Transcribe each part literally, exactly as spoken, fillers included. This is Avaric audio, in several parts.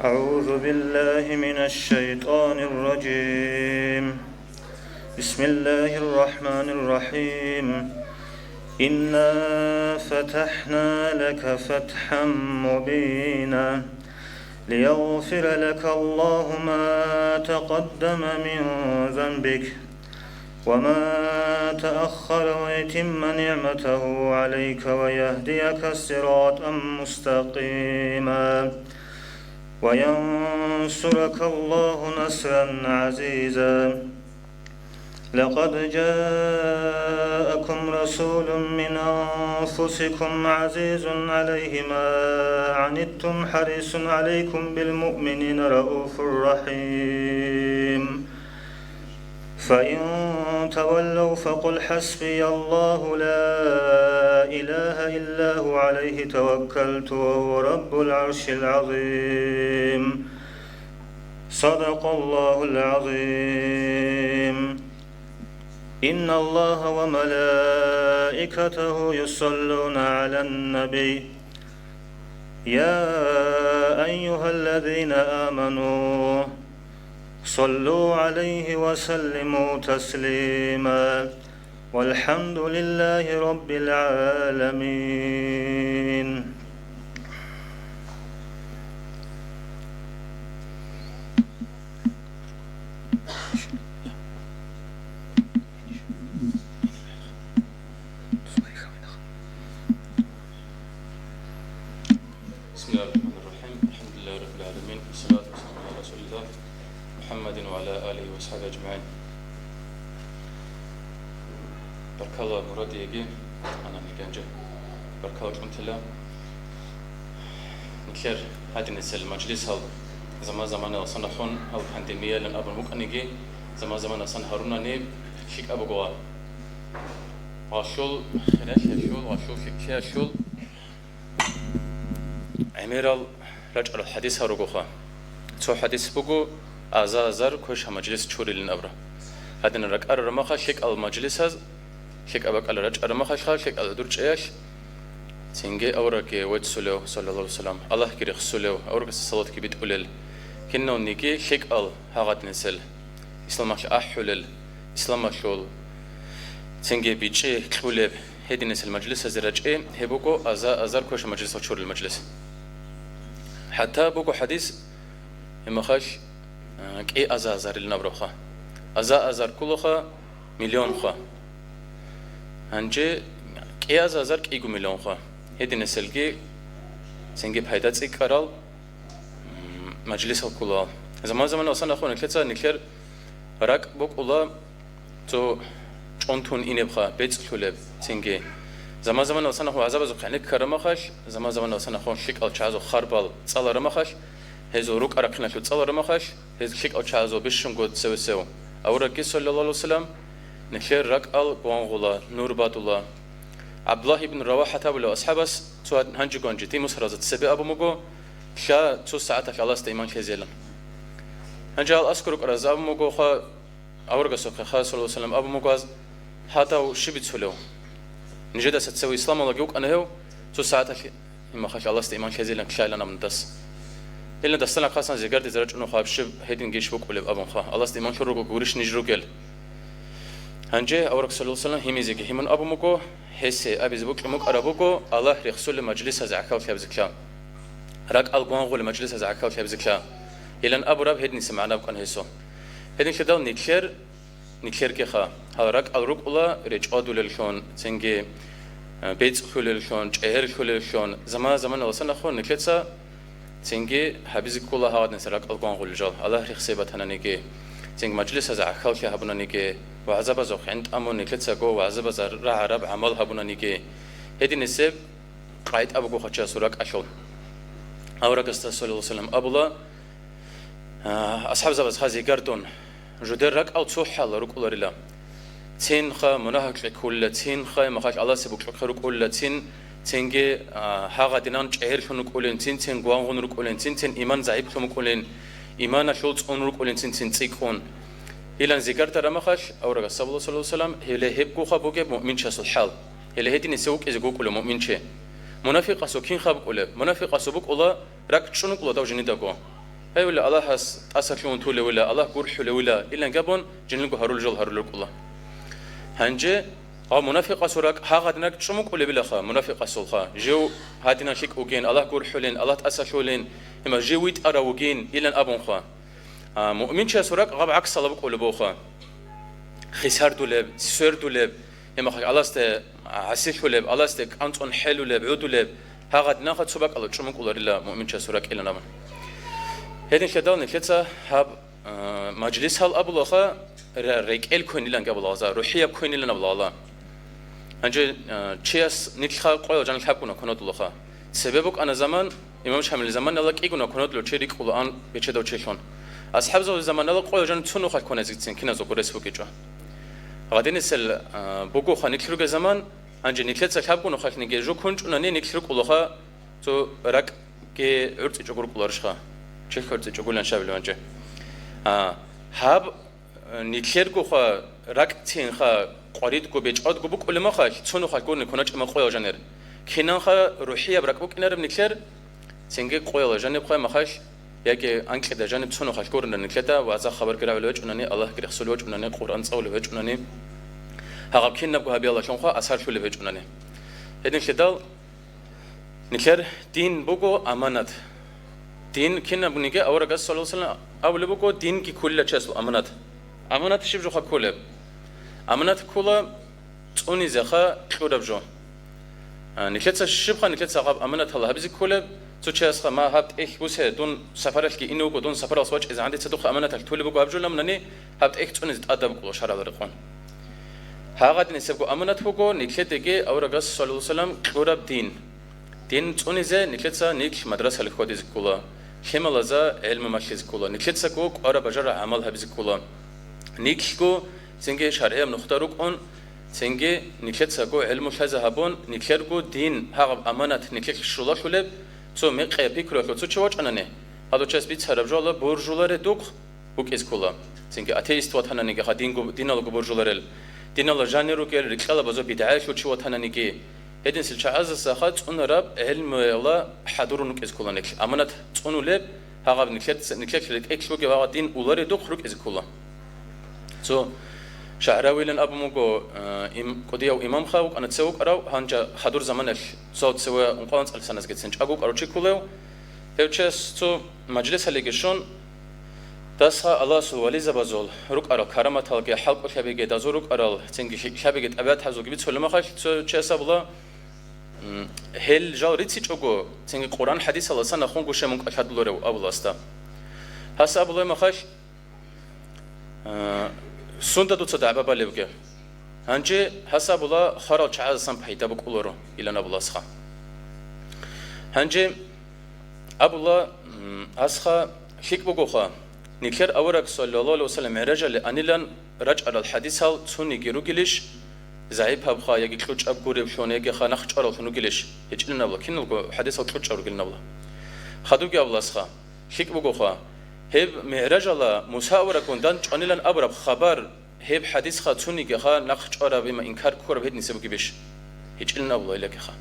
أعوذ بالله من الشيطان الرجيم. بسم الله الرحمن الرحيم. إنا فتحنا لك فتحا مبينا. ليغفر لك الله ما تقدم من ذنبك وما تأخر ويتم نعمته عليك ويهديك صراطا مستقيما وينصرك الله نصرا عزيزا. لقد جاءكم رسول من أنفسكم عزيز عليه ما عنتم حريص عليكم بالمؤمنين رءوف رحيم. فإن تولوا فقل حسبي الله لا إله إلا هو عليه توكلت وهو رب العرش العظيم. صدق الله العظيم. إن الله وملائكته يصلون على النبي. يا أيها الذين آمنوا صلوا عليه وسلموا تسليما. والحمد لله رب العالمين. بسم الله الرحمن الرحيم. الحمد لله رب العالمين. والصلاة والسلام على رسول الله محمد وعلى آله وأصحابه أجمعين. Баркала мурадиеги, анани генже. Баркала кьунтила. Нилъер гьадинисел мажлисал заман-заманалъ санахун гьал пандемиялъун абун букӀаниги, заман-заманалъ сан гьарунани лъикӀаб буго. Гъалъул хиралъиялъул, гъалъул лъикӀлъиялъул гӀемерал рачӀарал хӀадисал ругоха. Цо хӀадис буго, аза-азар квеша мажлис чурилин абураб. Гьадинал ракӀарал рамаха лъикӀал мажлисаз, лъикӀаб бакӀалда рачӀарал рамахалъха, лъикӀал гӀодор чӀеялъ, цинги аварагги веццулев, саллаллагьу гӀалайгьи вассалам, Аллагьги рехсулев, аварагасда салаватги битӀулел, кинавниги лъикӀал гьагъадинисел, исламалъ ахӀулел, исламалъул цинги бичӀчӀи кьулеб гьединисел мажлисазе рачӀи, гьеб буго аза-азар квеша мажлисал чурил мажлис. ХӀатта буго хӀадис, гьеб мехалъ, а, кӀи аза-азарилан абурабха. Аза-азар кколаха миллионха. Гьанже кӀи аза-азар кӀиго миллионха. Гьединисалги цинги пайда цӀикӀкӀарал м, мажлисал кколал. Заман-заманалъ санахун нилъеца нилъер ракӀ букӀула цо чӀунтун инебха, бецӀлъулеб цинги. Заман-заманалъ санахун гӀазабазухъ гӀенеккараб махалъ, заман-заманалъ санахун лъикӀал чагӀазул харбал цӀалараб махалъ, гьезул рукӀа-рахъиналъул цӀалараб махалъ, гьез лъикӀал чагӀазул бищунго цевесев аварагги, саллаллагьу гӀалайгьи вассалам, нилъер ракӀал гвангъула, нур батула. ГӀабдуллагь ибн РавахӀат абулев асхӀабас цо гьанжего-гьанже дие мусаралза цебе абун буго, лъа цо сагӀаталъ Аллагьасда иман лъезейилан. Гьанже гьал аскӀор рукӀаразда абун бугоха, аварагасухъе, саллаллагьу гӀалайгьи вассалам, абун буго гьаз, гьадав щиб бицунев? Нижедаса цеве ислам валаги вукӀана гьев, цо сагӀаталъ имахалъ Аллагьасда иман лъезейилан лъайилан абун дас. Гьелин дастана хъасан зигардизе рачӀунухъа, гьаб щиб гьединги иш букӀулеб абунха, Аллагьасда иман лъур руго гурищ ниж ругел. Гьанже авараг саллаллагьу гӀалайгьи вассалам гьимизеги гьимун абун буго, гьесие абизе букӀин букӀараб буго Аллагь рехсулеб мажлисазе гӀахьаллъи гьабизеклъа, ракӀал гвангъулеб мажлисазе гӀахьаллъи гьабизеклъа, илан абураб гьединлъи магӀна букӀана гьесул. Гьединлъидал нилъер, нилъергиха, гьал ракӀал рукӀула речӀвадулеллъун, цинги, э, бецӀлъулеллъун, чӀегӀерлъулеллъун, заман-заманаласан ахун нилъеца цинги гьабизе ккола гьагъадинса ракӀал гвангъулел жал, Аллагь рехсей батананиги, цинги мажлисазе гӀахьаллъи гьабунаниги, вагӀзабазухъ гӀин тӀамун нилъецаго вагӀзабазда рагӀараб гӀамал гьабунаниги. Гьединисеб къагӀида буго хачасул ракӀалъул. Аварагасда, саллаллагьу гӀалайгьи вассалам, абула, а, асхӀабзабаз хазигардун, жудер ракӀал цохӀал рукӀуларила. Цинха мунагьал кьекулила, цинха махал Аллагьасе букьухъе рукӀулила, цин, цинги, а, гьагъадинан чӀегӀерлъун рукӀулин, цин-цин гвангъун рукӀулин, цин-цин иман загӀиплъун букӀулин, иманалъул цӀун рукӀулин, цин-цин цӀикӀкӀун. Илан зигарда рамахалъ, аварагас саллаллагьу гӀалайгьи вассалам, гьеле гьебгоха бугеб муъминчиясул хӀал. Гьеле гьединисев вукӀизе вукӀула муъминчи. Мунафикъасул кинха букӀулеб? Мунафикъасул букӀула ракӀ чӀун вукӀула дав жинидаго. Гьевила, Аллагьас тӀасалъугьун тулевила, Аллагь гурхӀулевила, илан гьабун, жиндирго гьарулел жал гьарулел рукӀула. Гьанже гьав мунафикъасул ракӀ, гьагъадин ракӀ чӀумукӀулебилаха мунафикъасулха, жив гьадинан лъикӀ вугин, Аллагь гурхӀулин, Аллагь тӀасалъугьулин, гьимал жив витӀарав вугин, илан абунха. А, муъминчиясул ракӀ гьаб гӀаксалаб букӀулеб буха. Хисардулеб, свердулеб, гьимахъ Аллагьасде гӀасилъулеб, Аллагьасде кӀанцӀун хӀелулеб, гӀудулеб, гьагъадинанха цо бакӀалда чӀумукӀуларила муъминчиясул ракӀ, илан абун. Гьединлъидал нилъеца гьаб, а, мажлисал абулаха, ра-, рекӀел квен илан абулагъаза, рухӀияб квен илан абулагъала. Гьанже, а, чияс нилъха къоял жанир лъабгуна кванадулаха. Цебе букӀана заман, имам Шамилил заманалда кӀигуна кванадулев чи рикӀкӀулаан бечедав чилъун. АсхӀабзабазул заманалда къоял жанир цо нухалъ кваназецин киназулго рес букӀичӀо. Гъадинисел, а, бугоха нилъ ругел заман, гьанже нилъеца лъабгуна халъниги жо кунчӀунани нилъ рукӀулаха, цо ракӀги гӀурцӀичӀого рукӀуларищха? Чи гӀурцӀичӀогулан шабилан чи. А, гьаб, э, нилъергоха ракӀцинха къваридго бечӀвадго букӀулеб махалъ, цо нухалъ гурни кваначӀема къоял жанир. Кинанха рухӀияб ракӀ букӀинареб нилъер, цинги къояла жаниб хъвай махалъ, яги анкьида жаниб цо нухалъ гурнила нилъеда вагӀза-хабарги рагӀулев гьечӀунани, Аллагьги рехсулев гьечӀунани, Къуръан цӀалулев гьечӀунани, гьагъаб кинабго гьабиялалъунха асарлъулеб гьечӀунани. Гьединлъидал нилъер дин буго аманат. Дин кинабниги аварагас, саллаллагьу гӀалайгьи ва саллам, абулеб буго, динги кколила чиясул аманат. Аманат щиб жоха кколеб? Аманат ккола цӀунизеха кьураб жо. А, нилъеца щибха, нилъеца гьаб аманатал гьабизе кколеб? Цо чиясха, ма, гьаб тӀехь бусе, дун сапаралъги ине вуго, дун сапаралъ вачӀизе гьандица духъе аманаталъ толеб буго гьаб жо ламунани, гьаб тӀехь цӀунизе тӀадаб ккола шаргӀалда рекъон. Гьагъадинисебго аманат буго нилъедаги аварагас, саллаллагьу гӀалайгьи ва саллам, кьураб дин. Дин цӀунизе нилъеца нилъ мадрасалъ хьвадизе ккола, лъималазда гӀелму малъизе ккола, нилъецаго кӀвараб бажараб гӀамал гьабизе ккола. Нилъго цинги шаргӀияб нухда рукӀун, цинги нилъецаго гӀелму лъазе гьабун, нилъерго дин гьагъаб аманат нилъелъ щулалъулеб, цо мекъи пикруялъул цо чи вачӀанани, гьадав чияс бицараб жола буржуларедухъ букӀизе ккола. Цинги атеист ватананиги ха динго-, диналго буржуларел, диналда жанир ругел рикьалабазул бидгӀаялъул чи ватананиги, гьединсел чагӀаздаса ха цӀунараб гӀелмуялда хӀадурун рукӀизе ккола нилъ. Аманат цӀунулеб, гьагъаб нилъеца-, нилъелъ рекӀелъ бугеб гьагъаб дин уларедухъ рукӀизе ккола. Цо ШагӀравилан абун буго, э, им-, кӀудияв имамха вукӀана цев вукӀарав, гьанже хадур заманаялъ цо цеве ункъоялда цӀалисаназгицин чӀаго вукӀарав чи кколев. Гьев чияс цо мажлисалиги щун, дасха Аллагьасул вализабазул рукӀарал караматалги, хӀалкӀолъабиги, дазул рукӀарал, цинги лъи-, лъабиги тӀабигӀат гьазулги бицулеб махалъ, цо чияс абула, м, гьел жал рицичӀого, цинги Къуръан хӀадисалдаса нахъун гушей мункъа лъадуларев абуласда. Гьас абулеб махалъ, А, сунда дуца дагӀба балебги? Гьанже гьас абула, хварал чагӀаздасан пайда букӀуларо, илан абула асха. Гьанже абула, м, асха, лъикӀ бугоха, нилъер авараг, саллаллагьу гӀалайгьи ва саллам, мигӀражалде анилан рачӀарал хӀадисал цониги ругилищ, загӀипабха яги кьучӀаб гуреблъун, яги ха нахъчӀвараллъун ругилищ? ГьечӀилан абула, киналго хӀадисал кьучӀаб ругилан абула. Хадубги абула асха. ЛъикӀ бугоха, гьеб мигӀражалда Муса авараггун дандчӀванилан абураб хабар, гьеб хӀадисха цониги ха нахъчӀвараб, има инкар ккураб гьединлъи бугебищ? ГьечӀилан абула илагиха.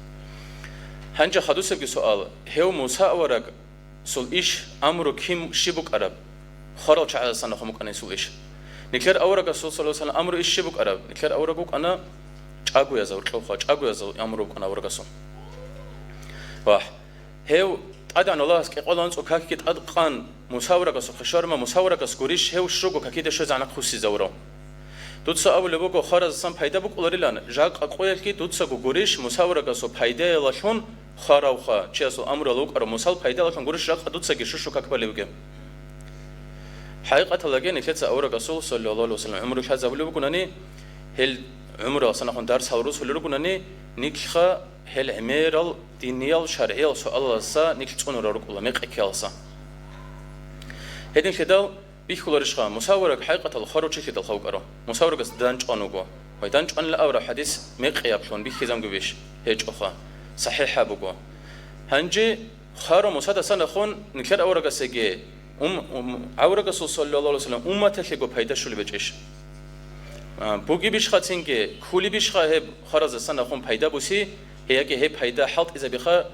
Гьанже хадусебги суал, гьев Муса аварагасул иш, амру кин щиб букӀараб? Хварал чагӀаздасан нахъун букӀана гьесул иш. Нилъер аварагасул, саллаллагьу гӀалайгьи ва саллам, амру иш щиб букӀараб? Нилъер авараг вукӀана чӀагоязул, кьовха, чӀагоязул амру букӀана аварагасул. Вагь. Гьев тӀадегӀан Аллагьас кӀикъоялда анцӀго какги тӀад къан, Муса аварагасухъе щвараб, Муса аварагас гурищ гьев щуго какида щвезегӀан хъусизавурав? Дуца абулеб буго, хвараздасан пайда букӀуларилан, жакъа къоялъги дуцаго гурищ Муса аварагасул пайдаялалъун хваравха, чиясул амруялда вукӀарав Мусал пайдаялалъун гурищ жакъа дуцаги щущу как балебги? ХӀакъикъаталдаги нилъеца аварагасул, саллаллагьу гӀалайгьи ва саллам, гӀумру лъазабулеб бугунани, гьел гӀумруялдаса нахъун дарсал русулел ругунани, нилъха гьел гӀемерал диниял, шаргӀиял суалалдаса нилъ цӀунурал рукӀула, мекъи ккеялдаса. Гьединлъидал бихьуларищха, Муса авараг хӀакъикъаталда хварав чилъидалха вукӀарав? Муса аварагас дандчӀван вуго. Ва дандчӀванилан абураб хӀадис мекъияблъун бихьизаб бугебищ? ГьечӀоха. СахӀихӀаб буго. Гьанже хварав Мусадаса нахъун нилъер аварагасеги, ум-, ум-, аварагасул, саллаллагьу гӀалайгьи ва саллам, умматалъего пайда щолеб гьечӀищ? А, бугебищха цинги, кколебищха гьеб хвараздасан нахъун пайда буси, гье, яги гьеб пайда хӀалтӀизабиха,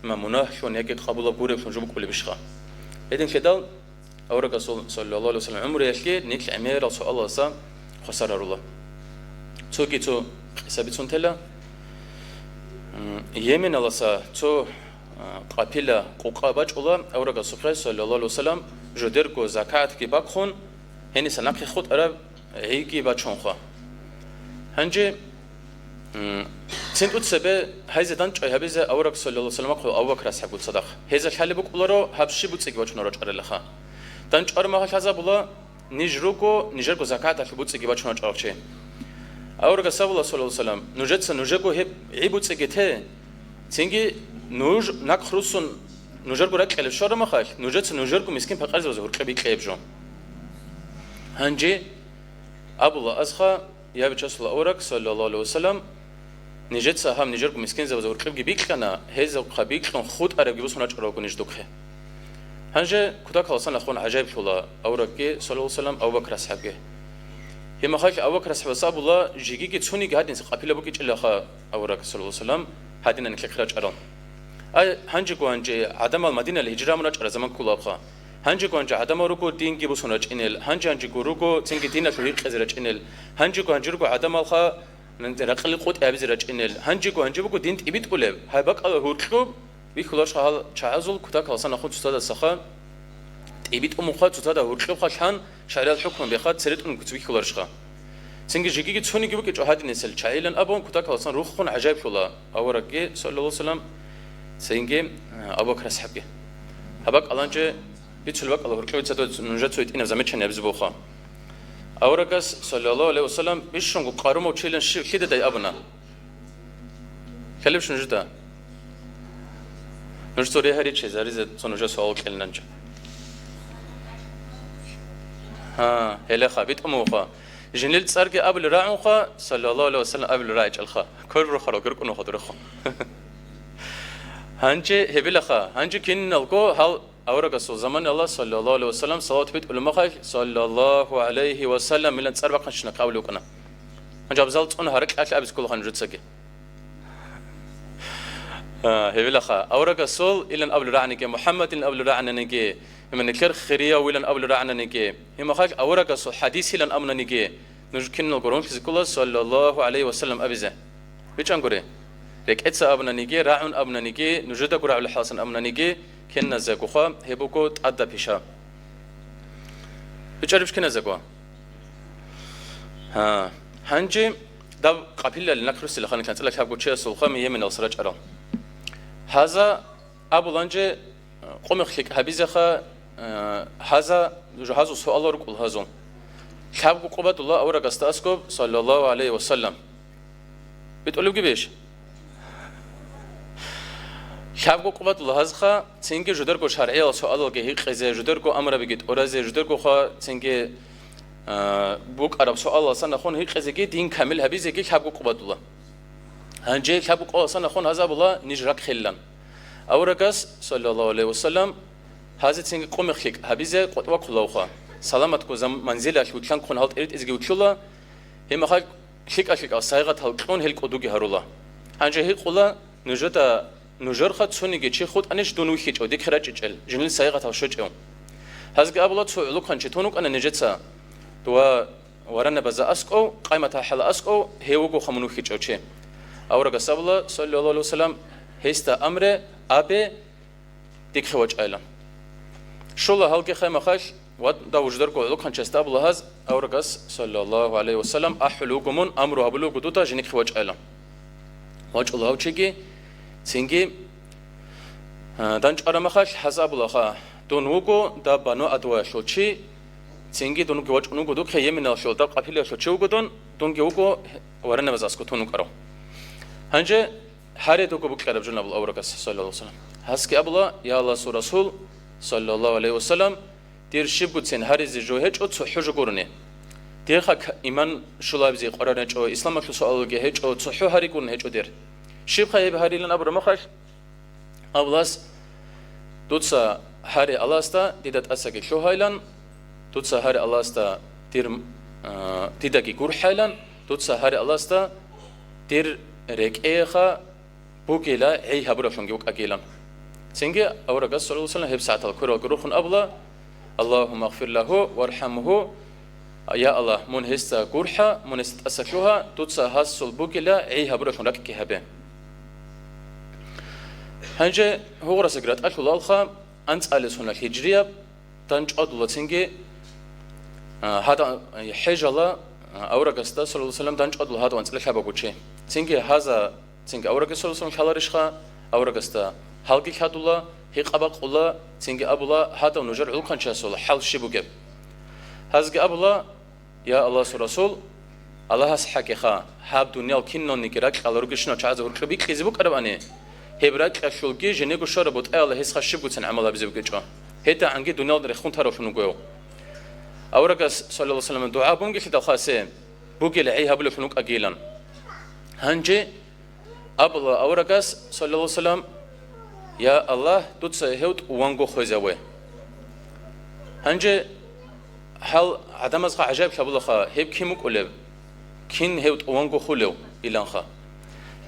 ма, мунагьлъун яги къабулаб гуреблъун жо букӀулебищха? Гьединлъидал аварагасул, саллаллагьу гӀалайгьи ва саллам, гӀумруялъги нилъ гӀемерал суалалдаса хвасар гьарула. Цоги цо къиса бицун тела. М, Йеменаласа цо, а, къапила къукъа бачӀула аварагасухъе, саллаллагьу гӀалайгьи ва саллам, жодерго закатги бахъун, гьениса нахъе хутӀараб гӀийги бачунха. Гьанже, м, цин тӀуцебе гьайзе дандчӀвай гьабизе авараг, саллаллагьу гӀалайгьи ва саллам, хъул Абу Бакр асхӀабгун цадахъ. Гьезда лъалеб букӀуларо гьаб щиб буцӀиги бачунеб рачӀаралаха. ДандчӀвараб мехалъ гьазабула, ниж руго, нижерго закаталъул буцӀиги бачун рачӀарал чи. Аварагас абула, саллаллагьу гӀалайгьи ва саллам, нужеца нужего гьеб гӀи буцӀиги те, цинги нуж нахъ руссун нужерго ракӀалде щвараб мехалъ, нужеца нужерго мискин-пакъирзабазе гьуркьи бикьеян жо. Гьанже абула азха, я Бичасул авараг, саллаллагьу гӀалайгьи ва саллам, нижеца гьаб нижерго мискинзабазе гьуркьибги бикьана, гьезухъа бикьун хутӀарабги босун рачӀарал руго ниж духъе. Гьанже кутакаласан ахун гӀажаиблъула аварагги, саллаллагьу гӀалайгьи ва саллам, Абу Бакр асхӀабги. Гьеб мехалъ Абу Бакр асхӀабас абула, жегиги цониги гьадинса къапила букӀинчӀелаха авараг, саллаллагьу гӀалайгьи ва саллам, гьадинан нилъехъе рачӀарал. Ай, гьанжего гьанже гӀадамал Мадиналде гьижра гьабун рачӀарал заман кколаха. Гьанжего гьанже гӀадамал руго динги босун рачӀинел, гьанже-гьанжего руго цинги диналъул гьикъизе рачӀинел, гьанжего гьанже руго гӀадамалха ракьалил къотӀи гьабизе рачӀинел, гьанжего гьанже буго дин тӀибитӀулеб, гьай бакӀалда гьуркьуб бихьуларищха гьал чагӀазул кутакаласан ахун цоцазасаха, тӀибитӀун мухъа цоцазда гьуркьубха лъан шаргӀиял хӀукму беха цере тӀун куц бихьуларищха. Цинги жегиги цониги букӀинчӀо гьадинисел чагӀилан абун, кутакаласан руххун гӀажаиблъула аварагги, саллаллагьу гӀалайгьи ва саллам, цинги, э, Абу Бакр асхӀабги. Гьаб бакӀаланчӀе бицул бакӀала гьуркьуца нужеца гьитӀинаб замечание гьабизе буха. Аварагас, саллаллагьу гӀалайгьи ва саллам, бищунго къарумав чилан щи-, лъидадай абуна. Ккелебщ нужеда? Нуж цо регьаричи, заризе цо нужер суал кьелинанчӀо. Гьа, гьелеха, битӀун муха. Жинил цӀарги абулеб рагӀунха, саллаллагьу гӀалайгьи ва саллам абулеб рагӀичӀелха. Квер рухарал гуркӀунуха дурехун. Гьанже гьебилаха, гьанже киналго гьал аварагасул заманалда, саллаллагьу гӀалайгьи ва саллам, салават битӀулеб мехалъ, саллаллагьу гӀалайгьи ва саллам, илан цӀар бахъанщинахъе абулеб букӀана. Гьанже абзал цӀун гьаракьалъ абизе кколаха нужецаги. А, гьебилаха, аварагасул илан абулеб рагӀаниги, МухӀаммад илан абулеб рагӀананиги, иман нилъер хирияв вилан абулеб рагӀананиги, гьеб мехалъ аварагасул хӀадисилан абунаниги, нуж киналго рунлъизе ккола, саллаллагьу гӀалайгьи ва саллам абизе. БичӀчӀангури. РекӀеца абунаниги, рагӀун абунаниги, нужедаго рагӀулеб хӀаласан абунаниги, киназегоха, гьеб буго тӀадаб пиша. БичӀчӀарищ киназего? Гьа. Гьанже даб къапилали нахъ руссилаха нилъ анцӀила лъабго чиясулха Йеменалса рачӀарал. Гьаза абуланже, къумихъ лъикӀ гьабизеха, э, гьаза, жо гьазул суалал рукӀул гьазул. Лъабго къубадула аварагасда аскӀоб, саллаллагьу гӀалайгьи ва саллам. БитӀулебги беш? Лъабго къубадула гьазха, цинги жудерго шаргӀиял суалалги гьикъизе, жудерго амрабиги тӀуразе, жудергоха цинги, э, букӀараб суалалсан ахун гьикъизеги, дин камил гьабизеги лъабго къубадула. Гьанже лъабго къубадулсан ахун гьазабула ниж ракхелилан. Аварагас, саллаллагьу гӀалайгьи ва саллам, гьазицинги къумихъ лъикӀ гьабизе къотӀ вахъулавха. Саламатго зам-, манзилалъ вилълъанхъун гьал тӀиритӀизеги вилълъула, гьеб мехалъ лъикӀа-лъикӀал сайигъатал кьун гьел кӀодоги гьарула. Гьанже гьикъула, нужеда, нужерха цониги чи хутӀанищ дун вихьичӀев, дихъе рачӀичӀел, жинил сайигъатал щвечӀев? Гьазги абула, цо гӀолохъанчи тун вукӀана нижеца, дова варанабазда аскӀов, къаймат ахӀала аскӀов, гьев вугоха мун вухьичӀев чи. Аварагас абула, саллаллагьу гӀалайгьи ва саллам, гьесда амре, абе, дихъе вачӀайилан. Щола гьалги хай махалъ, ва дав вуждарго гӀолохъанчиясда абула гьаз, аварагас, саллаллагьу гӀалайгьи ва саллам, ахӀулев вуго мун, амру гьабулев вуго дуда, жинихъе вачӀайилан. ВачӀула гьав чиги, цинги, а, дандчӀвараб махалъ гьаз абулаха, дун вуго даб Бану Адваялъул чи, цинги дунги вачӀун вуго духъе Йеменалъул даб къапилаялъул чи вуго дун, дунги вуго варанабаз аскӀов тун вукӀарав. Гьанже гьаре дуго букӀараб жо абула аварагас, саллаллагьу гӀалайгьи ва саллам. Гьасги абула, я Аллагьасул Расул, саллаллагьу гӀалайгьи ва саллам, дир щиб буцин гьаризе жо гьечӀо, цохӀо жо гурони. Дирха к-, иман щулабизе къваригӀун гьечӀо, исламалъул суалалги гьечӀо, цохӀо гьари гурони гьечӀо дир. Щибха гьеб гьарилан абураб махалъ, Аллагьас, дуца гьари Аллагьасда дида тӀасаги лъугьайилан, дуца гьари Аллагьасда дир, а, дидаги гурхӀайилан, дуца гьари Аллагьасда дир рекӀеха бугила гӀей гьабураблъунги вукӀагилан. Цинги аварагас, саллаллагьу гӀалайгьи ва саллам, гьеб сагӀатал кверал гурухун абула: «Аллагьумма гъфир лагьу вархӀамгьу», я Аллагь, мун гьесда гурхӀа, мун гьесда тӀаса лъугьа, дуца гьасул бугила гӀей гьабуралъун ракӀги гьабе. Гьанже гьугърасаги ратӀалъулалха, анцӀалесуна гьижрияб, дандчӀвадула цинги, а, гьада-, хӀежала, а, аварагасда, саллаллагьу гӀалайгьи ва саллам, дандчӀвадула гьадав анцӀила лъабабго чи. Цинги гьаза, цинги аварагас, саллаллагьу гӀалайгьи ва саллам, лъаларищха аварагасда? Гьалги лъадула, гьикъа бакъула, цинги абула гьадав нужер гӀулхъанчиясул хӀал щиб бугеб. Гьазги абула: «Я Аллагьасул Расул, Аллагьас хӀакъиха, гьаб дуниял киналниги ракьалда ругелщинал чагӀазда гьоркьоб бикьизе букӀарабани, гьеб ракьалъулги жинего щвараб бутӀаялда гьесха щибгоцин гӀамал гьабизе букӀинчӀо. ГьедагӀанги дуниялда рехун таралъун вуго». Аварагас, саллаллагьу гӀалайгьи ва саллам, дугӀа бунгелъидал хасе бугила гӀей гьабулевлъун вукӀагилан. Гьанже абула аварагас, саллаллагьу гӀалайгьи ва саллам: «Я Аллагь, дуца гьев тӀуванго хвезаве». Гьанже гьал гӀадамазха гӀажаиблъабулаха, гьеб кин вукӀулев, кин гьев тӀуванго хулев иланха.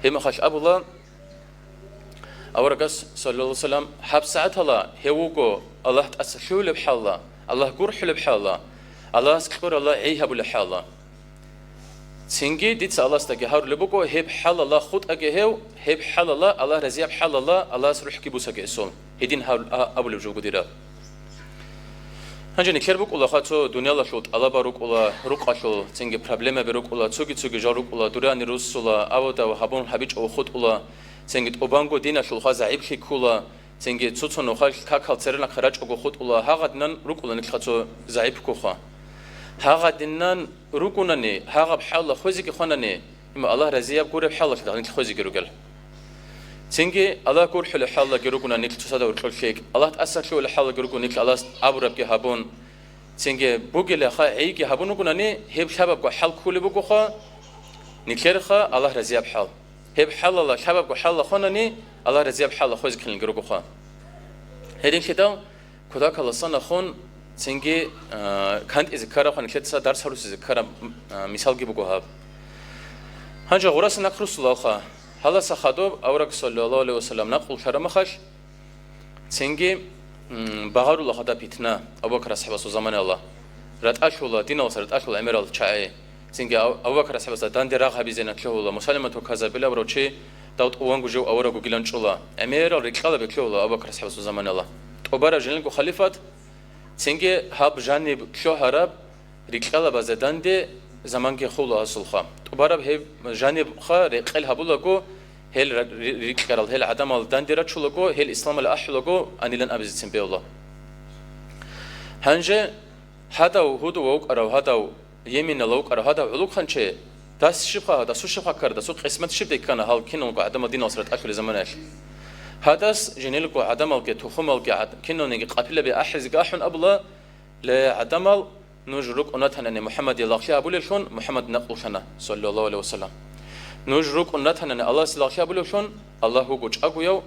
Гьеб мехалъ абула аварагас, саллаллагьу гӀалайгьи ва саллам: «ГьабсагӀатала гьев вуго Аллагь тӀаса лъугьулеб хӀалла, Аллагь гурхӀулеб хӀалла, Аллагьас кьурала гӀей гьабулеб хӀалла. Цинги дица Аллагьасдаги гьарулеб буго, гьеб хӀалала хутӀаги гьев, гьеб хӀалала, Аллагь разияб хӀалала, Аллагьас рухӀги бусаги эсул. Гьедин гьаб-, а-, абулеб жо буго дир», – аб. Гьанже нилъер букӀулаха цо дуниялалъул тӀалаба рукӀула, рукъалъул цинги проблемаби рукӀула, цоги-цоги жал рукӀула, дурани руссула, авадав гьабун гьабичӀого хутӀула, цинги тӀубанго диналъулха загӀиплъи ккула, цинги цо-цо нухалъ какал церенахъе рачӀого хутӀула, гьагъадинан рукӀула нилъха цо загӀип ккуха. Гьагъадинан ругунани, гьагъаб хӀалла хвезеги хванани, има Аллагь разияб гуреб хӀалалъ дагъ нилъ хвезеги ругел. Цинги Аллагь гурхӀулеб хӀаллаги ругуна нилъ цоцазда гьоркьор лъикӀ, Аллагь тӀаса лъугьулеб хӀаллаги ругун нилъ Аллагьас абурабги гьабун, цинги бугелаха гӀейги гьабун вугунани, гьеб лъабабго хӀал ккулеб бугоха, нилъерха Аллагь разияб хӀал. Гьеб хӀалала лъабабго хӀалла хванани, Аллагь разияб хӀалла хвезехъинилги ругоха. Гьединлъидал кутакаласан ахун цинги, а, кантӀизе ккарабха нилъеца дарс гьарусизе ккараб, а, мисалги буго гьаб. Гьанже гъураса нахъ руссулалха, гьаласа хадуб авараг саллаллагьу гӀалайгьи ва саллам накълулъарамахалъ, цинги, м, багъарулаха гьадаб питна Абу Бакр асхӀабасул заманалда. РатӀалъула, диналдаса ратӀалъула гӀемерал чагӀи. Цинги Абу-, Абу Бакр асхӀабасда данде рагъ гьабизе лъугьула. Мусалиматул Казабил абурав чи дав тӀуванго жив авараг вугилан чӀола. ГӀемерал рикьалаби лъугьула Абу Бакр асхӀабасул заманалда. ТӀубараб жиндирго халифат, цинги гьаб жаниб лъугьараб рикьалабазда данде заманги хула гьасулха. ТӀубараб гьеб жанибха рекъел гьабулаго, гьел ра-, ри-, рикьарал гьел гӀадамал данде рачулаго, гьел исламалде ахӀулаго анилан абизецин бегьула. Гьанже гьадав гьудув вукӀарав, гьадав Йеменалда вукӀарав гьадав гӀулухъанчи, дас щибха, дасу щибха ккара, дасу къисмат щибдай ккана гьал киналго гӀадамал диналдаса ратӀалъулел заманаялъ? Гьадас жинелго гӀадамалги, тухумалги, гӀад-, киналниги къапилаби ахӀизеги ахӀун абула: «Ле, гӀадамал, нуж рукӀун ратанани МухӀаммаде лагълъи гьабулевлъун, МухӀаммад накълулъана, саллаллагьу гӀалайгьи ва саллам. Нуж рукӀун ратанани Аллагьасе лагълъи гьабулевлъун, Аллагь вуго чӀагояв,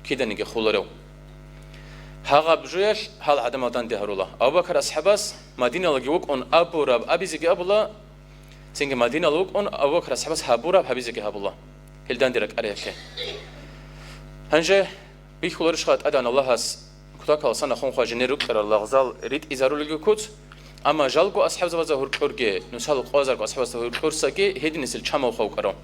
киданиги хуларев». Гьагъаб жоялъ гьал гӀадамал данде гьарула. Абу Бакр асхӀабас Мадиналаги вукӀун абураб абизеги абула, цинги Мадинала вукӀун Абу Бакр асхӀабас гьабураб гьабизеги гьабула, гьел данде ракӀариялъе. Гьанже бихьуларищха ТӀадегӀан Аллагьас кутакаласан ахун хважине рукьарал лагъзал ритӀизарулелги куц, амма жалго асхӀабзабазда гьоркьорги, нусал къвазарго асхӀабазда гьоркьорсаги гьединисел чамал хвавкӀарав.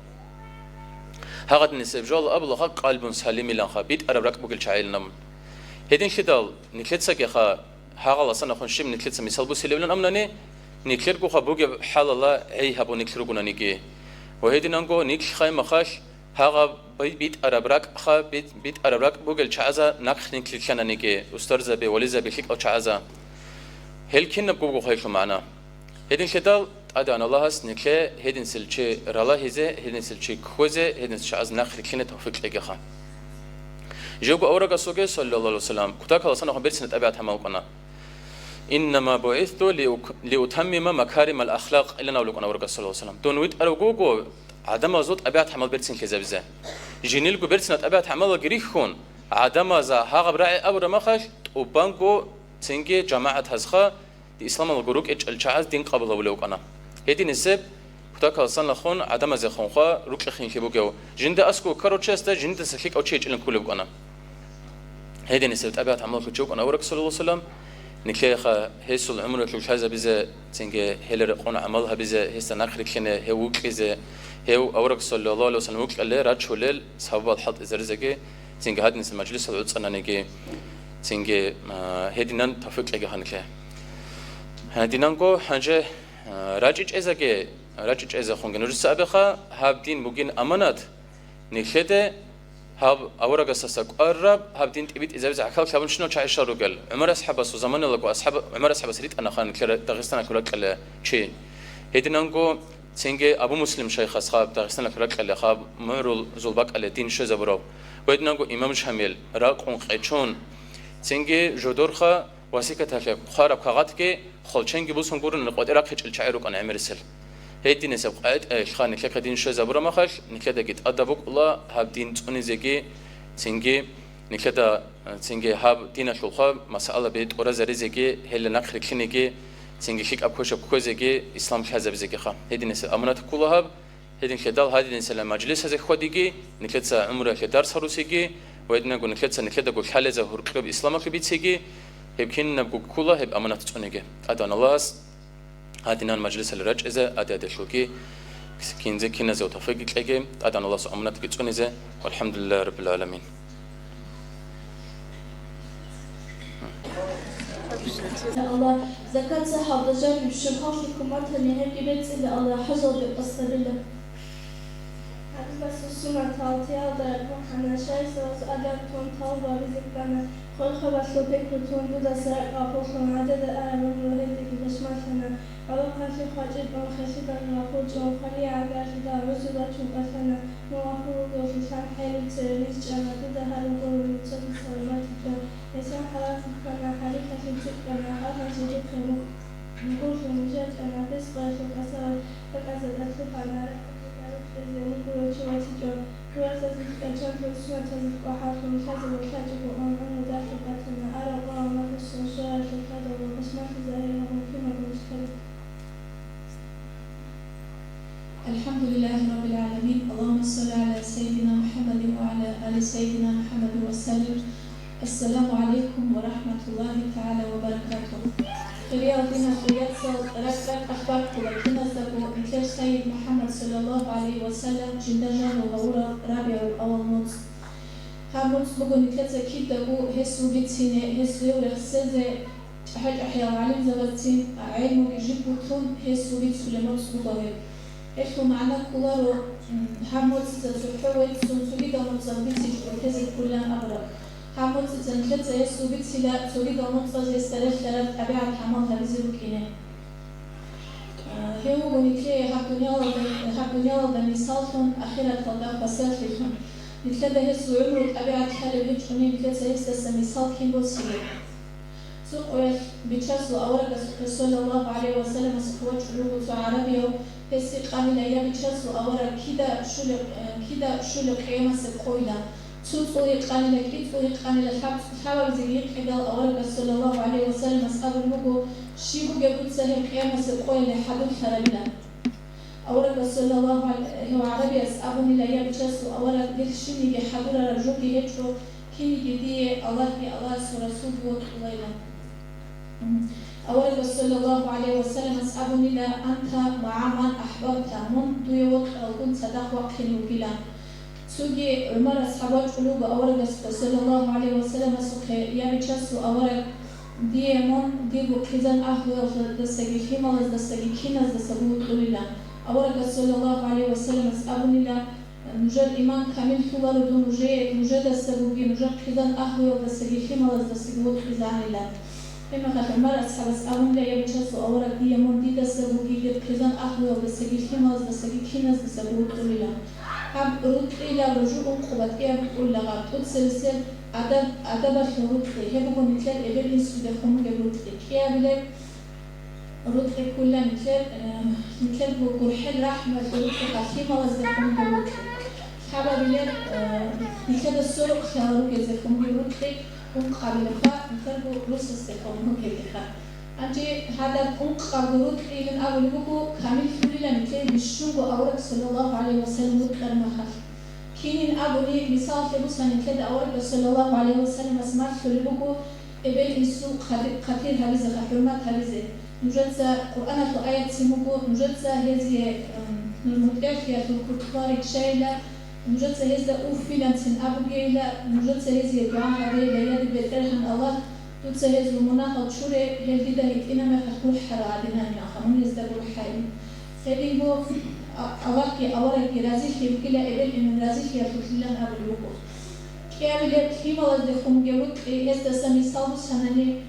Гьагъадинисеб жал абулаха къалбун салимиланха, битӀараб ракӀ бугел чагӀилан абун. Гьединлъидал нилъецагиха гьагъаласан ахун щиб нилъеца мисал бусилевлан амнани, нилъергоха бугеб хӀалала гӀей гьабун нилъ ругунаниги. Ва гьединанго нилъ хаймахалъ гьагъаб би-, битӀараб ракӀха, бит-, битӀараб ракӀ бугел чагӀаза нахъ нилъ рилълъананиги, устарзаби, вализаби, лъикӀал чагӀаза. Гьел кинабго буго хвелъул магӀна. Гьединлъидал ТӀадегӀан Аллагьас нилъе гьединсел чи ралагьизе, гьединсел чи кквезе, гьединсел чагӀаз нахъ рилълъине тавфикъ кьегиха. Живго аварагасулги, саллаллагьу гӀалайгьи ва саллам, кутакаласан ахун берцина тӀабигӀат гьамал кьана. «Иннама бугӀисту лиук-, лиутаммима макаримал ахлакъ», – илан авлукъана аварагас, саллаллагьу гӀалайгьи ва саллам. Дун витӀарав вуго гӀадамазул тӀабигӀат гьамал берцинлъизабизе. Жинилго берцина тӀабигӀат гьамалаги рихьун, гӀадамаза гьагъаб рагӀи абураб махалъ, тӀубанго цинги жамагӀатазха исламалго рукӀинчӀел чагӀаз дин къабул гьабулев вукӀана. Гьединисеб кутакаласан ахун гӀадамазехунха рукьихъинлъи бугев, жинда аскӀов ккарав чиясда жиндаса лъикӀав чи гьечӀилан кколев вукӀана. Гьединисеб тӀабигӀат гӀамалалъул чи вукӀана авараг, саллаллагьу гӀалайгьи ва саллам. Никлеха гьесул гӀумрулъул лъазабизе, цинги гьеле рекъон гӀамал гьабизе, гьесда нахъ рилълъине, гьев вукьизе, гьев авараг, саллаллагьу гӀалайгьи ва саллам, вукьале рачулел сабабал хӀалтӀизаризеги, цинги гьадинисеб мажлисал гӀуцӀананиги, цинги, а, гьединан тавфикъ кьеги гьаниклъе. Гьединанго гьанже, а, рачӀичӀезаги, рачӀичӀезехунги нужеца абеха, гьаб дин бугин аманат, нилъеде гьаб аварагасдаса кӀвараб гьаб дин тӀибитӀизабизе гӀахьаллъи гьабунчинал чагӀи щал ругел. ГӀумар асхӀабасул заманаялдаго асхӀаб-, ГӀумар асхӀабас ритӀана ха нилъер Дагъистаналъул ракьалде чи. Гьединанго цинги Абу Муслим шайхас ха Дагъистаналъул ракьалде ха мугӀрулзул бакӀалде дин щвезабурав. Гьединанго имам Шамил ракъун къечун, цинги жодорха васикаталъе хъвараб кагъатги холченги босун гурони къватӀир рахъичӀел чагӀи рукӀана гӀемерисел. Гьединисеб къватӀиялъха нилъехъе дин щвезабураб мехалъ, нилъедаги тӀадаб букӀула гьаб дин цӀунизеги, цинги нилъеда, цинги гьаб диналъулха масъалаби тӀуразаризеги, гьелда нахъ рилълъинеги, цинги лъикӀаб квешаб кквезеги, ислам лъазабизегиха. Гьединисеб аманат ккола гьаб. Гьединлъидал гьадинисела мажлисазе хьвадиги, нилъеца гӀумруялъе дарс гьарусиги ва гьединабго нилъеца нилъедаго лъалеза гьуркьоб исламалъе бициги, гьеб кинабго ккола гьеб аманат цӀуниги. ТӀадегӀан Аллагьас гьадинан мажлисалъе рачӀизе гьади-гьадиялъулги кинзе киназего тавфикъ кьеги, ТӀадегӀан Аллагьас аманатги цӀунизе. ВалхӀамдулиллагьи раббил гӀаламин. Аллагь, закат сахӀалда жаниб щиб хӀалхьи куматани гьебги бецӀила, Аллагь, хӀажалде къасд гьабила. ХӀабибасул суннатал теялда бухӀана, шайсалас адаб тун талбу гьабизе ккана, хвалхабалъул пикру тун дудаса ракӀ гъапуллъун гӀадада араб гӀумру гьелдеги пашманлъана, гьабахъанлъи хвачӀил тӀун хелъидал гъапулчӀун, хвалил гӀагарлъидал гӀузру бачун кӀалъана. Мугьал вугевлъи лъан хӀелуца ричӀчӀана, дуда гьарун гурони цоги саламатичӀо. Гьесул хӀалалъи ккана, хӀалихьалъи цӀикӀкӀана, гьалхьанчи духъе мугъ-, мугъурлъун жакӀана, пес къоялъул касарал бакӀазда лъухъана, рахъалъе мугъурлъун чи ватичӀо. Гурасазул кӀачанлъун, сунатазул кӀвахӀаллъун, лъазабун лъачӀого ун гӀумру дарлъун батана, араб къварал махъисун, щваралъул хадув ва пашманлъи загьир гьабун кин гьабун чӀел. الحمد لله رب العالمين. اللهم صل على سيدنا محمد وعلى آل سيدنا محمد وسلم. السلام عليكم ورحمة الله تعالى وبركاته. Хириял диналъул яцал, ракӀ-ракӀалъ баккула киназдаго нилъер Сайид МухӀаммад саллаллагьу гӀалайгьи ва саллам жинда жанив гьавурал РабигӀул-аввал моцӀ. Гьаб моцӀ буго нилъеца кидаго гьесул бицине, гьесул рехсезе, ЧӀахӀи-чӀахӀиял гӀалимзабазцин гӀелмуги жибго тун гьесул бицулеб моцӀ буго гьеб. Гьелъул магӀна кколаро, м, гьаб моцӀица цохӀо веццун цогидал моцӀал бицичӀого тезе кколилан абураб. Гьаб моцӀица нилъеца гьесул бицила цогидал моцӀаз гьесда релълъараб тӀабигӀат-гӀамал гьабизе букӀине. Э, гьев вуго нилъее гьаб дуниялалда, гьаб дуниялалда мисаллъун, ахираталда хвасарлъилъун. Нилъеда гьесул гӀумру тӀабигӀат лъалеб гьечӀони, нилъеца гьесдаса мисал кин босилеб? Цо къоялъ Бичасул аварагасухъе, саллаллагьу гӀалайгьи ва салламасухъе, вачӀун вуго цо гӀарабияв, гьесие къанила: «Я Бичасул авараг, кида щулеб, э, кида щулеб къиямасеб къойила?» Цо цӀул гьикъанила, кӀи цӀул гьикъанила, лъаб-, лъабабизеги гьикъидал, аварагас, саллаллагьу гӀалайгьи ва салламас, абулеб буго: «Щиб бугеб дуца гьеб къиямасеб къоялде хӀадурлъарабилан?» Аварагас, саллаллагьу гӀалайгьи, гьев гӀарабияс абунила: «Я Бичасул авараг, дир щибниги хӀадурараб жоги гьечӀо, кинниги дие Аллагьги Аллагьасул Расулги вокьулайилан». Аварагас, саллаллагьу гӀалайгьи ва салламас абунила: «Анта магӀа ман ахӀбабта», мун дуе вокьаралгун цадахъ вахъине вугилан. Цоги ГӀумар асхӀаб вачӀун вуго аварагасухъе, саллаллагьу гӀалайгьи ва салламасухъе: «Я Бичасул авараг, дие мун дирго хъизан агьлуялдасаги лъималаздасаги киназдасаго вокьулилан». Аварагас, саллаллагьу гӀалайгьи ва салламас абунила: «Нужер иман камиллъуларо дун нужее, нужедасагоги, нужер хъизан агьлуялдасаги лъималаздасаги вокьизанилан». Гьебмехалъ ГӀумар асхӀабас абунила: «Я Бичасул авараг, дие мун дидасагоги, дир хъизан агьлуялдасаги лъималаздасаги киназдасаго вокьулилан». Гьаб рукьила ружу ункъо батӀияб кӀулагъаб, тӀуцерисел адаб, адабалъул рукьи, гьеб буго нилъер эбел-инсудехун бугеб рукьи. КӀиабилеб рукьи ккула нилъер, э, нилъер гу-, гурхӀел рахӀмалъул рукьи, лъималаздехун бугеб рукьи. Лъабабилеб, э, нилъеда сорокъ лъала ругезехун бугеб рукьи, ункъабилебха нилъер гу-, росасдехун бугебиха. Гьанже гьадаб ункъабго рукьилан абулеб буго, камиллъулилан нилъее бищунго авараг, саллаллагьу гӀалайгьи ва саллам, вукьараб мехалъ. Кинин абуни, мисаллъи бусани, нилъеда аварагас саллаллагьу гӀалайгьи ва салламас малъулеб буго эбел-инсул хъати-, хъатир гьабизеха, хӀурмат гьабизе. Нужеца Къуръаналъул аятцин буго, нужеца гьезие, м, нуж мутӀигӀлъиялъул кутӀлъугьа риччайила, нужеца гьезда уффиланцин абугейила, нужеца гьезие дугӀа гьабейила, я дир БетӀергьан Аллагь, дуца гьезул мунагьал чуре, гьел дида гьитӀина мехалъ гурхӀарал гӀадинаниланха, мун гьезда гурхӀайин. Гьединго, а-, Аллагьги аварагги разилъи ругила эбел-инсул разилъиялъулъилан абулеб буго. КӀиабилеб лъималаздехун бугеб рукъи, гьездаса мисал бусанани,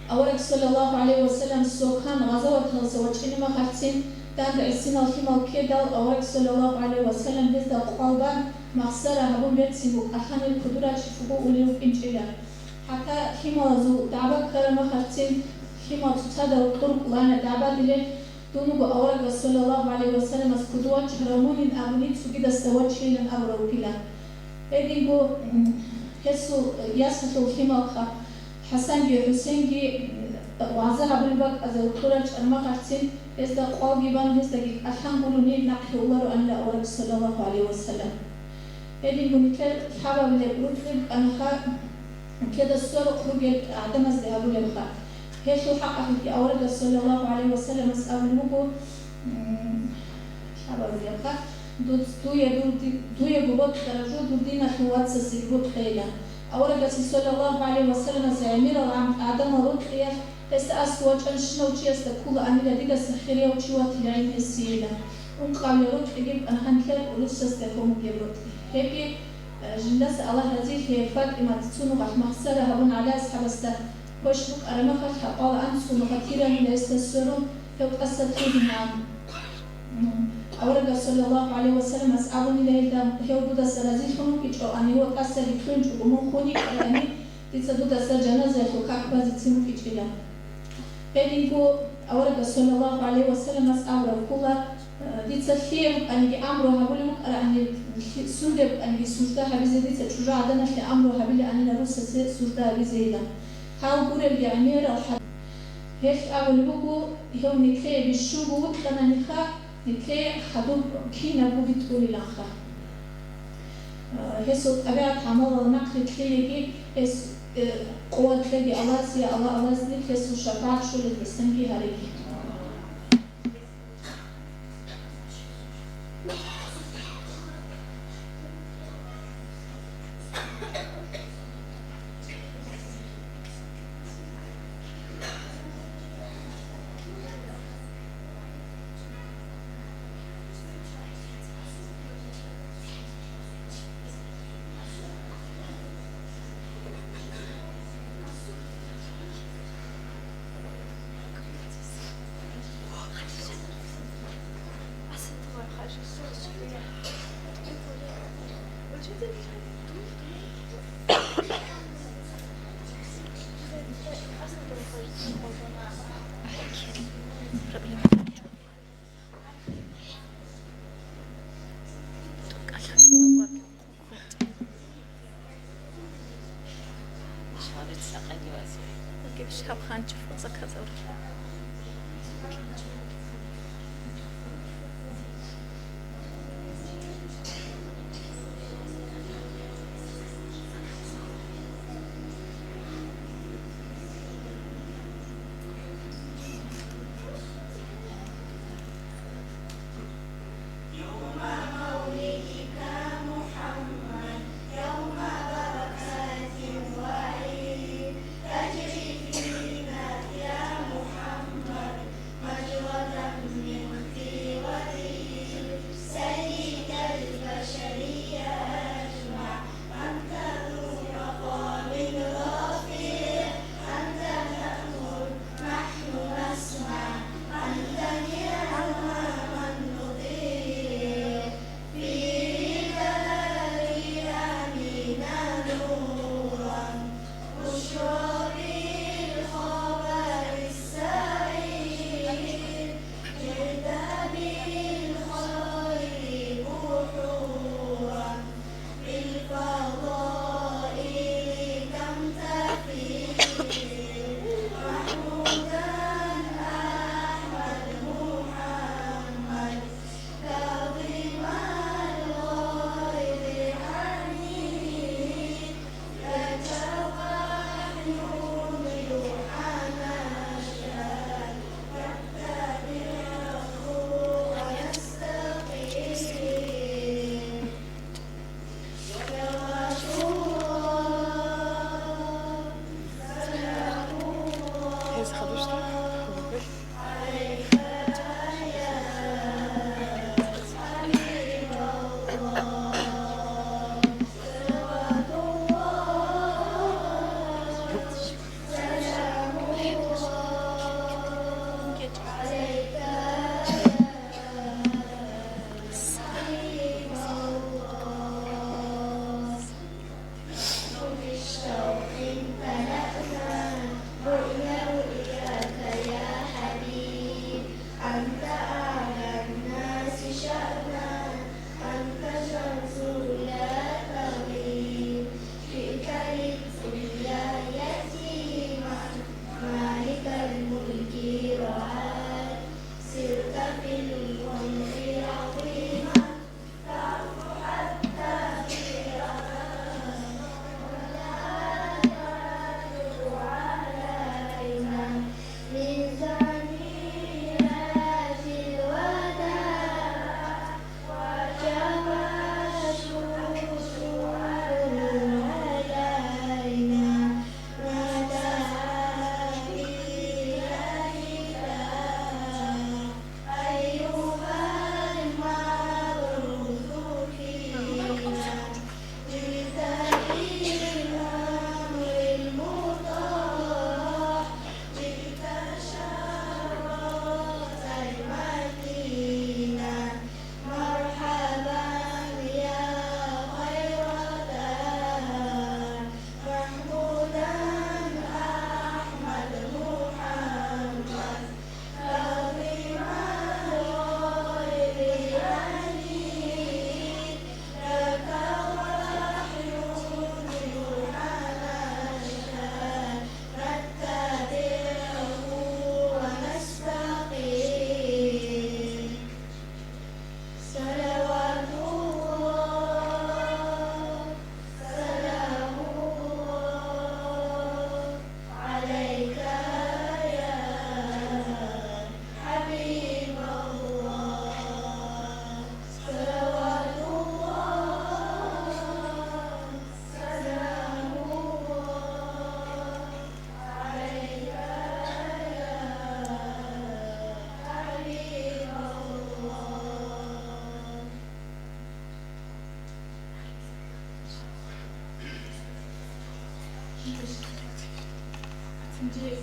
авараг саллаллагьу гӀалайгьи ва саллам Сокан гъазаваталдаса вачӀине махалъцин, данде гӀисинал лъимал ккедал, авараг саллаллагьу гӀалайгьи ва саллам гьезда къвал бан, махсара гьабун берцин букӀалъани, кудурачӀ фуго улев вукӀинчӀила. ХӀатта лъималазул дагӀба ккара махалъцин, лъимал цоцазда кьуркӀулана дагӀбадилел, дун вуго аварагас саллаллагьу гӀалайгьи ва салламас куду вачӀарав мунин абуни цогидасда вачейилан абурав вугилан. Гьединго, м, гьесул ясалъул лъималха ХӀасанги ХӀусенги, м, вагӀза гьабулеб бакӀазда кьурал чӀармахъарцин, гьезда къвалги бан, гьездаги кӀалъан гурони нахъе улароанила авараг саллаллагьу гӀалайгьи ва саллам. Гьединго нилъер лъабабилеб рукъи букӀанаха, нилъеда сверухъ ругел гӀадамазде гьабулебха. Гьелъул хӀакъалъулъги аварагас саллаллагьу гӀалайгьи ва салламас абулеб буго, м, лъабабилебха, дуц-, дуе дур ди-, дуего бокьараб жо дур диналъул вацасеги бокьейилан. Аварагас саллаллагьу гӀалайгьи ва салламас гӀемерал гӀам-, гӀадамал рокьиялъ, гьесда аскӀов вачӀанщинав чиясда кколаанила дидаса хирияв чи ватилайин гьесийила. Ункъавилел рокьиги букӀана гьанлъер русасда хьун бугеб рокьи. Гьебги, э, жиндаса Аллагь разилъе, ФатӀимат цо нугӀалъ махсара гьабун ГӀали асхӀабасда квеш букӀараб мехалъ, гьаб къвал анцӀго нугӀа тиранила гьесда сверун, гьев тӀаса лъугьинегӀан. М, аварагас саллаллагьу гӀалайгьи ва салламас абунила гьелда, гьев дудаса разилъун вукӀинчӀоани, гьев тӀасаги лъугьинчӀого мун хун йикӀарани, дица дудаса жаназаялъул как базецин букӀинчӀила. Гьединго аварагас саллаллагьу гӀалайгьи ва салламас абураб ккола, э, дица лъие рукӀаниги амру гьабулеб букӀараани, лъи-, сунде рукӀаниги сужда гьабизе дица чӀужугӀаданалъе амру гьабилаанила русасе сужда гьабизейилан. Гьал гурелги гӀемерал хӀад-, гьелъ абулеб буго, гьев нилъее бищунго вукьананиха, нилъее хадуб кинабго битӀулиланха. Э, гьесул тӀабигӀат-гӀамалал нахърилълъиеги, гьес, э, къуват кьеги Аллагьасе, я Аллагь, Аллагьас нилъ гьесул шапагӀат щолездасанги гьареги.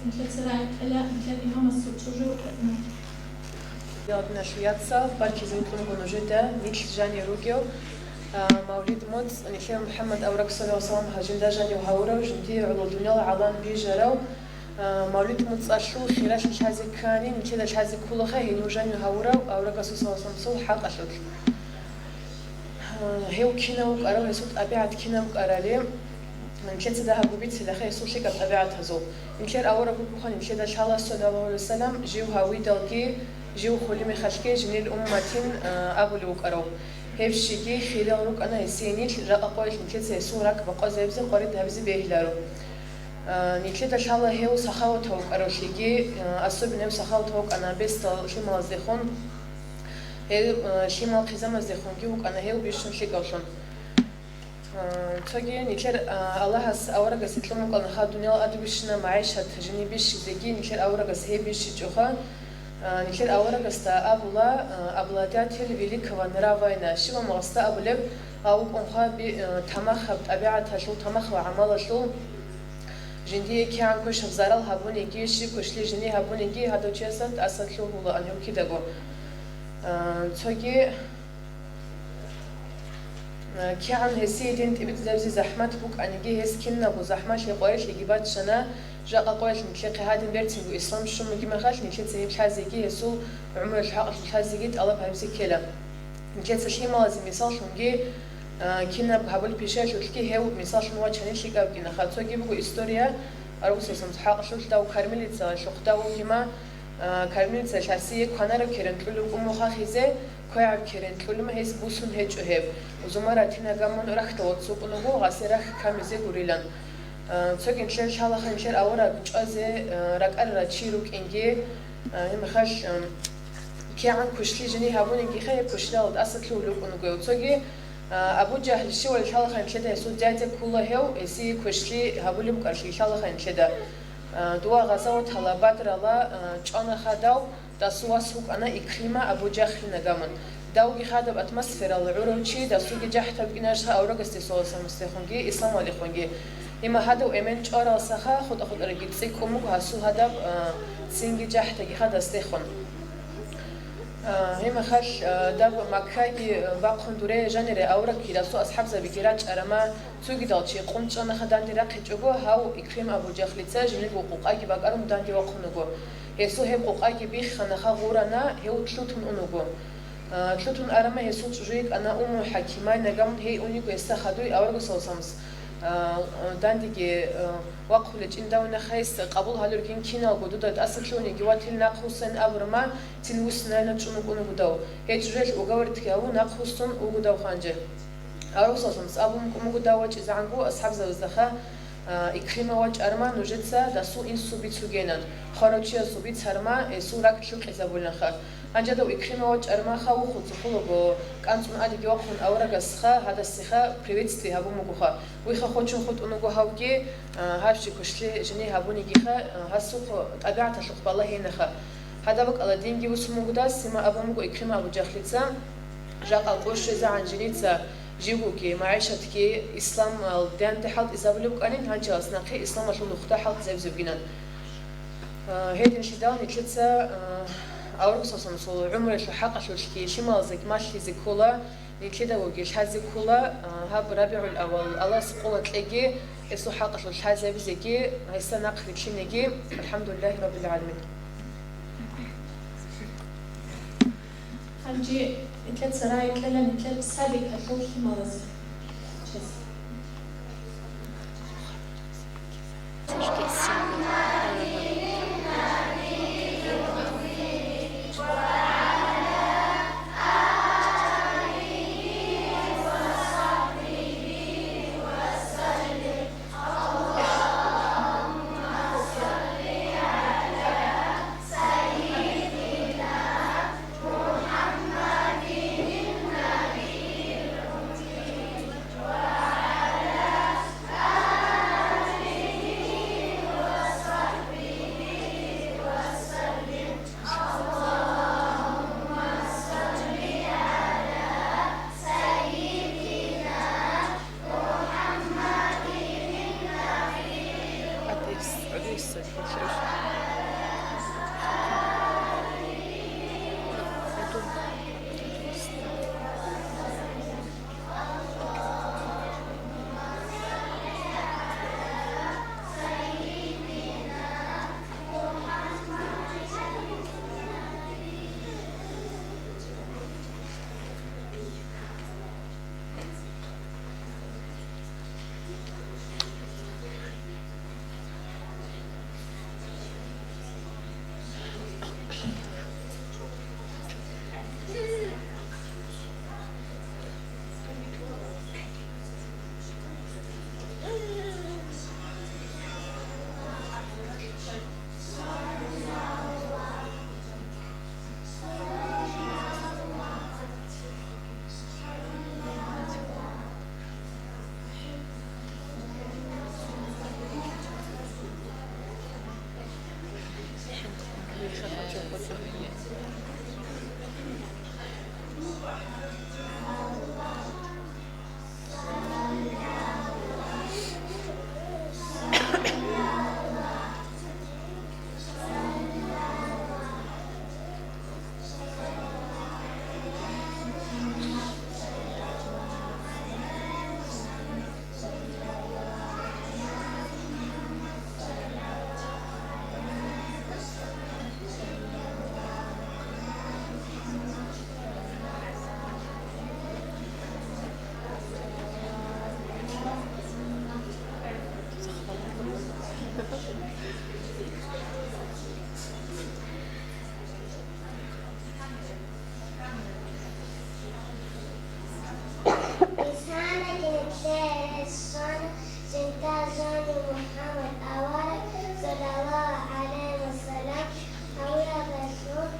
Нилъеца рагӀи кьела, нилъер имамасул чӀужу. Диналъул яцал, баркизе вукӀун буго нужеда нилъ жанир ругев, а, мавлид муцӀ, нилъер МухӀаммад авараг саллаллагьу гӀалайгьи вассалам гьажинда жанив гьавурав, жиндие гӀоло дуниял гӀалам бижарав, а, мавлид муцӀалъул хиралъи лъазе ккани, нилъеда лъазе кколаха гьенив жанив гьавурав аварагасул саллаллагьу гӀалайгьи вассаламасул хӀакъалъулъ. Гьев кинав вукӀарав, гьесул тӀабигӀат кинаб букӀарали, нилъеца дагьаб бицилаха гьесул лъикӀаб тӀабигӀатазул. Нилъер авараг вукӀуха, нилъеда лъала, саллаллагьу гӀалайгьи вассалам, жив гьавидалги, жив хулеб мехалъги жинил умматин, а, абулев вукӀарав. Гьеб щиги хириял рукӀана гьесие нилъ, жакъа къоялъ нилъеца гьесул ракӀ бакъвазабизе, къварид гьабизе бегьиларо. А, нилъеда лъала гьев сахаватав вукӀаравлъиги, а, особенно гьев сахаватав вукӀана бесдал лъималаздехун. Гьеб, э, лъимал хъизамаздехунги вукӀана гьев бищун лъикӀавлъун. Э, цоги нилъер, э, Аллагьас аварагасе кьун букӀана ха дуниял тӀад бищина магӀишат жиндие бищизеги, нилъер аварагас гьеб бищичӀоха. Э, нилъер аварагасда абула, э, обладатель великого нрава, щибаб мехалъ абулеб, гьав вукӀун ха би-, э, тамахаб тӀабигӀаталъул, тамахаб гӀамалалъул, жиндие кигӀан квешаб зарал гьабуниги, щиб квешлъи жиндие гьабуниги, гьадав чиясда тӀаса лъугьулаан гьев кидаго. А, цоги, а, кигӀан гьесие дин тӀибитӀизабизе захӀмат букӀаниги, гьес кинабго захӀмалъи къварилъиги баччана, жакъа къоялъ нилъехъе гьадин берцинго ислам щун бугеб мехалъ, нилъеца гьеб лъазеги, гьесул гӀумруялъул хӀакъалъулъ лъазеги тӀалаб гьабизе ккела. Нилъеца лъималазе мисаллъунги, а, кинаб гьабулеб пишаялъулъги гьев мисаллъун вачани лъикӀаб букӀинаха. Цоги буго история, Арусасамс хӀакълъулъ дав Кармелицалъухъ дав вугима, а, Кармелицалъ гьасие кванараб керен кьулеб умуха хизе, квегӀаб керен кьулима гьес бусун гьечӀо гьеб. Зумара тина гамун рахьдал вацукъун вуго, гъасе рахь камизе гурилан. А, цоги нилъер лъалаха нилъер авараг чӀвазе, а, ракӀарарав чи рукӀинги, а, гьеб мехалъ, а, кигӀан квешлъи жиндие гьабунигиха, гьеб квешлъиялда тӀаса лъугьулев вукӀун вуго. Цоги, а, Абу Жагьл щивали лъалаха нилъеда гьесул дядя ккола гьев, гьесие квешлъи гьабулеб букӀаралъи лъалаха нилъеда. А, дова гъазаватала Бадрала, а, чӀвана ха дав, дасу вас вукӀана Икрима Абу Жагьлина гамун. Давги хадаб атмосферал гӀурав чи, дасуги жахӀдаб букӀинарищха аварагасде саллаллагьу гӀалайгьи вассаламасдехунги исламалдехунги. Гьеб гьадав эмен чӀваралдасаха хутӀа-хутӀарабги цӀикӀкӀун буго гьасул гьадаб, а, цинги жахӀдаги ха дасдехун. А, гьеб мехалъ, а, даб Маккаги, а, бахъун дуре жанире аварагги дасул асхӀабзабиги рачӀарама, цогидал чи къунчӀанаха данде рахъичӀого, гьав Икрим Абу Жагьлица жиндирго къукъаги бакӀарун данде вахъун вуго. Гьесул гьеб къукъаги бихханаха гъурана, гьев лъутун ун вуго. А, лъутун арама гьесул чӀужу йикӀана Умму ХӀакимайна гамун, гьей ун йиго гьесда хадуй аварагасул самс, а, дандеги, а, вахъулечӀин давунаха гьес къабул гьалургин киналго дуда тӀаса лъугьуниги ватил нахъвуссайин абурама, цин вуссинарина чӀун вукӀун вуго дав. Гьей чӀужуялъ уговоритги гьавун нахъвуссун вуго дав гьанже. Аварагасул самс абун вукӀун вуго дав вачӀизегӀанго асхӀабзабаздаха, а, Икрима вачӀарма нужеца дасул инсул бицугейилан, хварав чиясул бицарма, гьесул ракӀ лъукъизабулинха. Гьанже дов Икрима вачӀармаха вухъун цӀухъулаго, кӀанцӀун адиги вахъун аварагасха, гьадасеха приветствие гьабун бугоха. Виха хочун хутӀун вуго гьавги, а, гьаб щи квешлъи жиндие гьабунигиха, а, гьасухъ тӀабигӀаталъухъ балагьинаха. Гьадаб бакӀалда динги вуссун вуго дас, гьима абун буго Икрима Абу Жагьлица, жакъа къо щвезегӀан жиница живгоги, магӀишатги исламалде данде хӀалтӀизабулеб букӀанин, гьанжеялъ нахъе исламалъул нухда хӀалтӀизабизе бугилан. А, гьединлъидал нилъеца, а, аварагасул гӀумруялъул хӀакъалъулъги лъималазеги малъизе ккола, нилъедагоги лъазе ккола, а, гьаб РабигӀул-аввал Аллагьас къуват кьеги, гьесул хӀакъалъулъ лъазабизеги, гьесда нахъ рилълъинеги. АлхӀамдулиллагьи раббил гӀаламин. Гьанже нилъеца рагӀи кьела нилъер сабиялъул лъималазе. Инсанас нилъее рес щвана жинда жанив МухӀаммад авараг, саллаллагьу гӀалайгьи ва саллам, гьавиялдалъун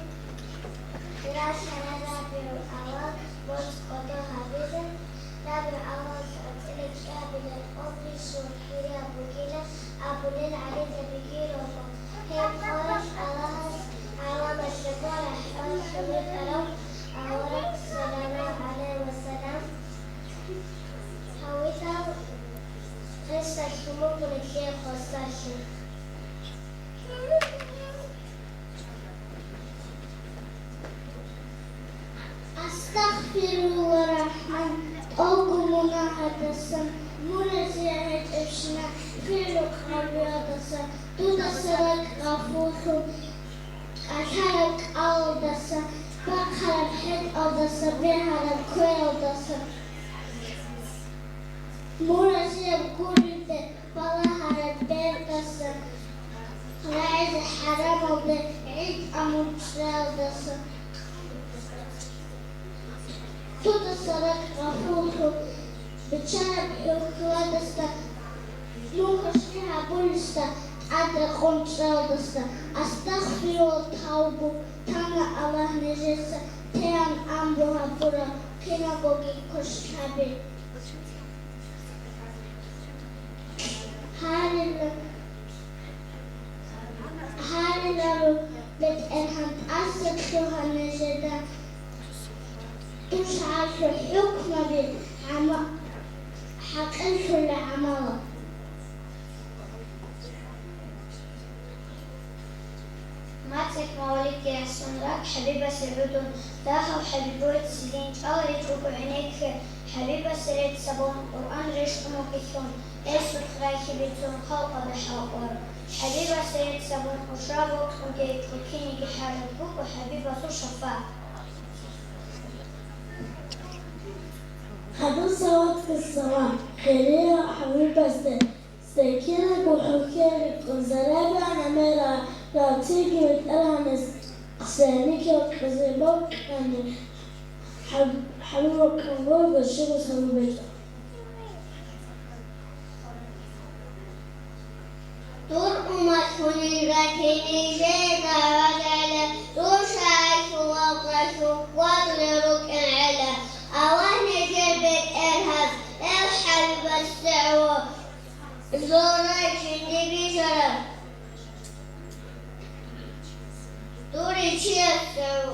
ралъараб РабигӀул-аввал моцӀ кӀодо гьабизе, РабигӀул-аввал анцӀила кӀиабилеб къо бищун хирияб бугила абулел гӀалимзабиги руго. Гьеб къоялъ Аллагьас гӀаламалъе рахӀмат лъун вукӀарав авараг, саллаллагьу гӀалайгьи ва саллам, гьавидал гъиса лъун буго нилъее хвасарлъи. Астагъфирулла, рахӀман, тӀолго мунагьадасан, муразе гьечӀебщинаб хирург гьавиялдаса, дудаса ракӀ гъафуллъун, кӀалъараб кӀалалдаса, бахъараб хӀетӀалдаса, бегьараб квералдаса, муразияб гуреб балагьараб бердаса, рагӀизе хӀарамалде гӀитӀа мунчӀаялдаса, дудаса ракӀ гъафуллъун, биччараб хӀухьладасда, мун квешлъи гьабулесда тӀад рекъон чӀаялдаса. Астагъфирулла, тавбу тана Аллагь нижеца, тегьан амру гьабурал киналгоги квешлъаби. Гьарила, гьариларо, БетӀергьан, тӀаса лъугьа нижеда дур шагьаралъул хӀукмаби гӀама-, хӀакъирлъулел гӀамалал. МацӀихъ мавлидги ясун ракӀ ХӀабибасе гӀодун, дагьав ХӀабибуе ццидин чӀвала ричӀого гӀенекке, ХӀабибасе рецц гьабун, Къуръан рещтӀун вукӀинлъун, гьесухъ рахьи бицун халкъалда хӀалкӀула. ХӀабибасе рецц гьабун, ушаб бокьуге, кӀукиниги хӀажат буго ХӀабибасул шафагӀат. Гьабуса вацӀцӀе салам, хирияв ХӀабибасде. Цинги кӀиго хӀухьел рикӀкӀун зарабаан гӀемерал ратиги БетӀергьанас хъсеникиял кьезе бокьани, хӀаб-, хӀабурухъан вуго щиб салам бетӀа. Дур уммат гьунил ратине жеда гьарала, дур шагьаралъул вакъалъул вацӀцӀе рукӀин гӀела. Аллагь нижер БетӀергьанас, эл ХӀабибас цӀегӀо. Зора жинди бижараб дур ичияс цӀегӀо.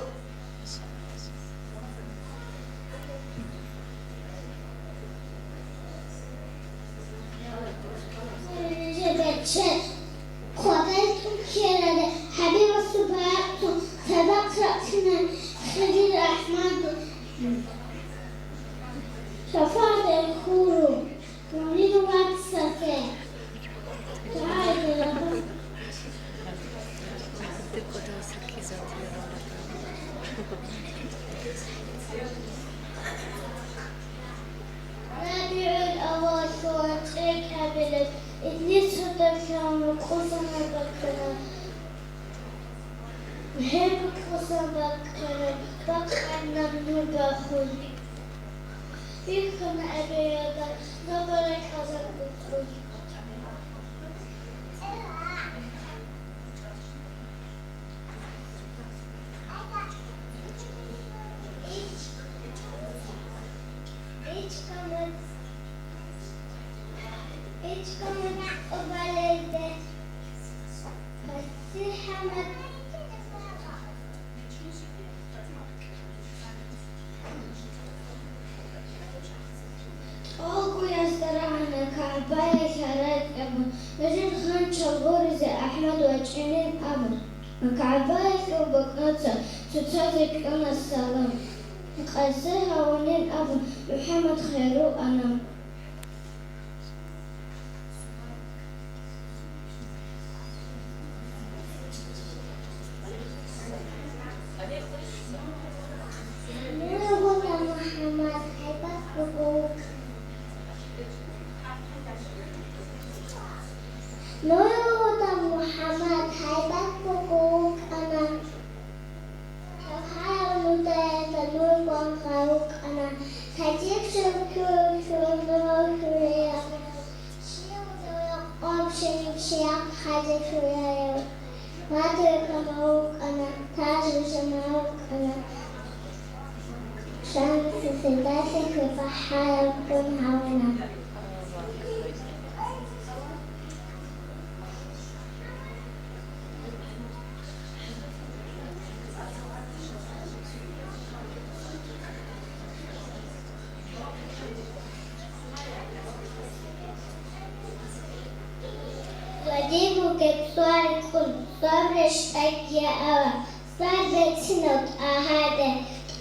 Бечед ХватайчӀун ккеларел ХӀабибасул баягъ цо цадахъ рахъинай Хидир АхӀмад шафагӀаталъ хуру, мунир вацасе. РабигӀул-аввалалъул анцӀила кӀиабилеб, иблис гьудуллъун рукъузана баккана. Гьеб рукъузан баккараб бакъанаб нур бахун. Бихьана эбелалда зобалал хӀазан букӀун. ТӀолгоязда рагӀана КагӀбаялъ гьаракь гьабун, нужер ханчал гъоризе АхӀмад вачӀинин абун. КагӀбаялъул букӀаца цоцазе кьуна салам. Къазе гьавунин абун, МухӀаммад хирияв ана. Нур вуго, МухӀаммад, гьайбат буго вукӀана. Нур вуго, МухӀаммад, гьайбат буго вукӀана. Гьавгьаял нудаялда нур гвангъа рукӀана, цадихъ жо ккурав нур хӀуриял. Щивав къоб щиниб щияб хъади хӀурияв. Бадру камал рукӀана, тажу жамал рукӀана. Шамсу фидалъи хӀурбахӀараб ккун гьавуна. Гъади бугеб суал ккун, суал рещтӀаги ава. Сардецинал тӀагьаде,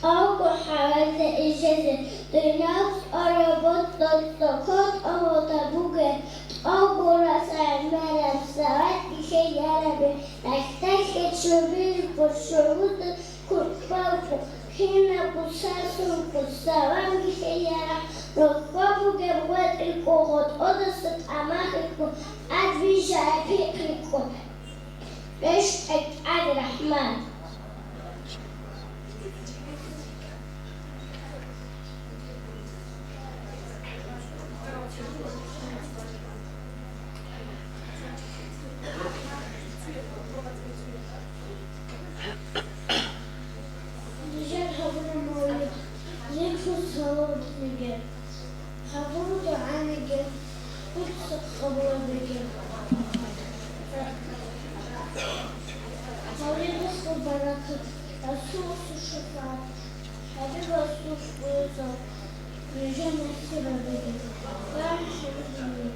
тӀалго хӀалалде ижезе, дуниял цӀорабо цо-цо кодобалда бугеб, тӀалго раса гӀемераб сагӀат килъе яраби, рахьдалъе чурбил бушурбузда кутбалго, кинабго сасунго салам килъе ярахъ, рохьо бугеб гъветӀикӀо, гъотӀодаса тӀамахикӀо, тӀад бижараб пихърикӀо. РещтӀай тӀад, РахӀман. Нижер гьабуна мавлид, зикру салаватниги. Гьабур дугӀаниги, дуца къабулабиги. Гьавридасул баракат, Расуласул шафагӀат, ХӀабибасул школазул, нужер насибабиги. Я ХӀамидулла,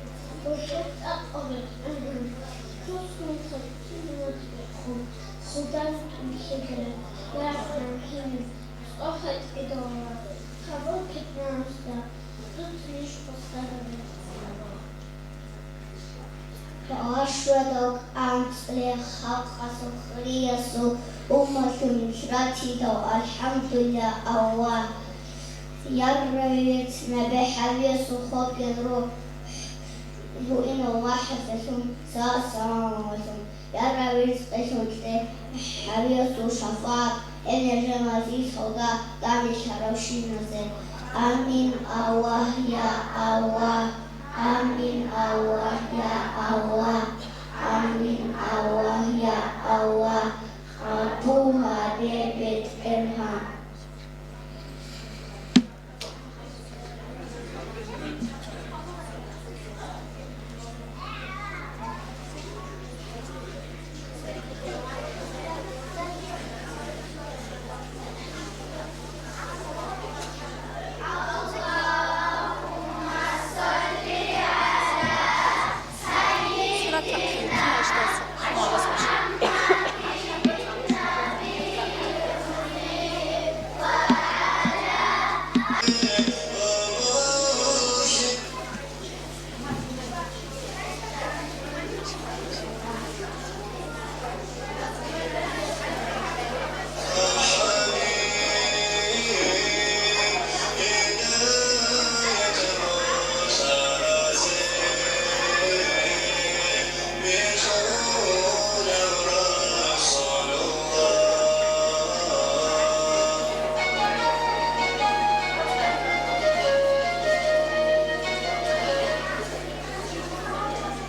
гьоркьоб цӀакъ гьабе, гӀугьу, тусун хъатӀинаб бихъун, худаз тӀубхӀизараб, я ХӀамид, цӀоха кӀидалда, хабар питнасда, дуца ниж хвасарлъараб. Балагьалъул анцӀила халкъалъул хириясул умматалъул нилъ ратидал, алхӀамдулиллагь, Аллагь. Я Рабби, набе ХӀавиясул хокер ругьинал вахӀизалъун, са-, саламалъун. Я Рабби, ризкъилъун кье ХӀавиясул шафагӀат, гьенир жаназиялда данделъаравщиназе. Амин, Аллагь, я Аллагь. Амин, Аллагь, я Аллагь. Амин, Аллагь, я Аллагь. Къабул гьабе, БетӀергьан.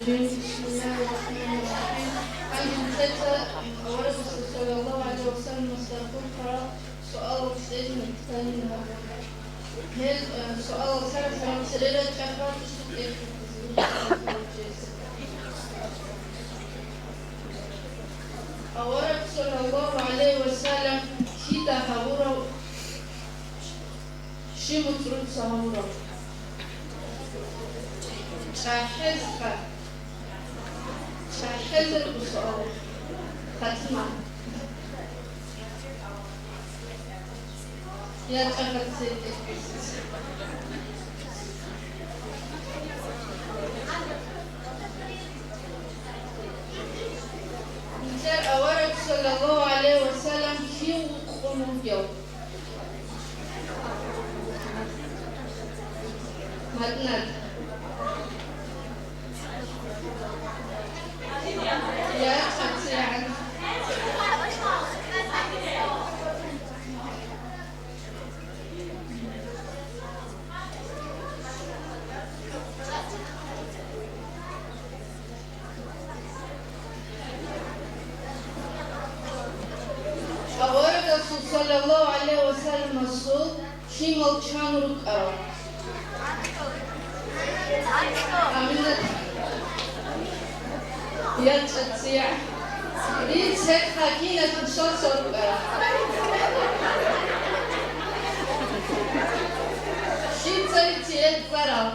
بسم الله الرحمن الرحيم. Гьанже нилъеца аварагасул саллаллагьу гӀалайгьи ва салламасда хурхарал суалал кьезе нилъеца гьабура. Гьел, э, суалал лъара-лъарал цере рачӀарал чӀухӀи тӀехьалъизе. Авараг саллаллагьу гӀалайгьи ва саллам кида гьавурав, щиб муцӀрулца гьавурав? ЧӀахӀелха. ЧӀахӀел руго суал. Фатима. Я чӀахӀел цере. Нилъер авараг саллаллагьу гӀалайгьи ва саллам кив вукъун вугев? Маднат. Я, ЦӀацӀигӀан. Аварагасул саллаллагьу гӀалайгьи ва салламасул лъимал чан рукӀарал? Аминат. Я ЦӀацӀигӀ. Рицц гьекъа киналъул щвалса рукӀарал? Лъица рицц гьекъарал?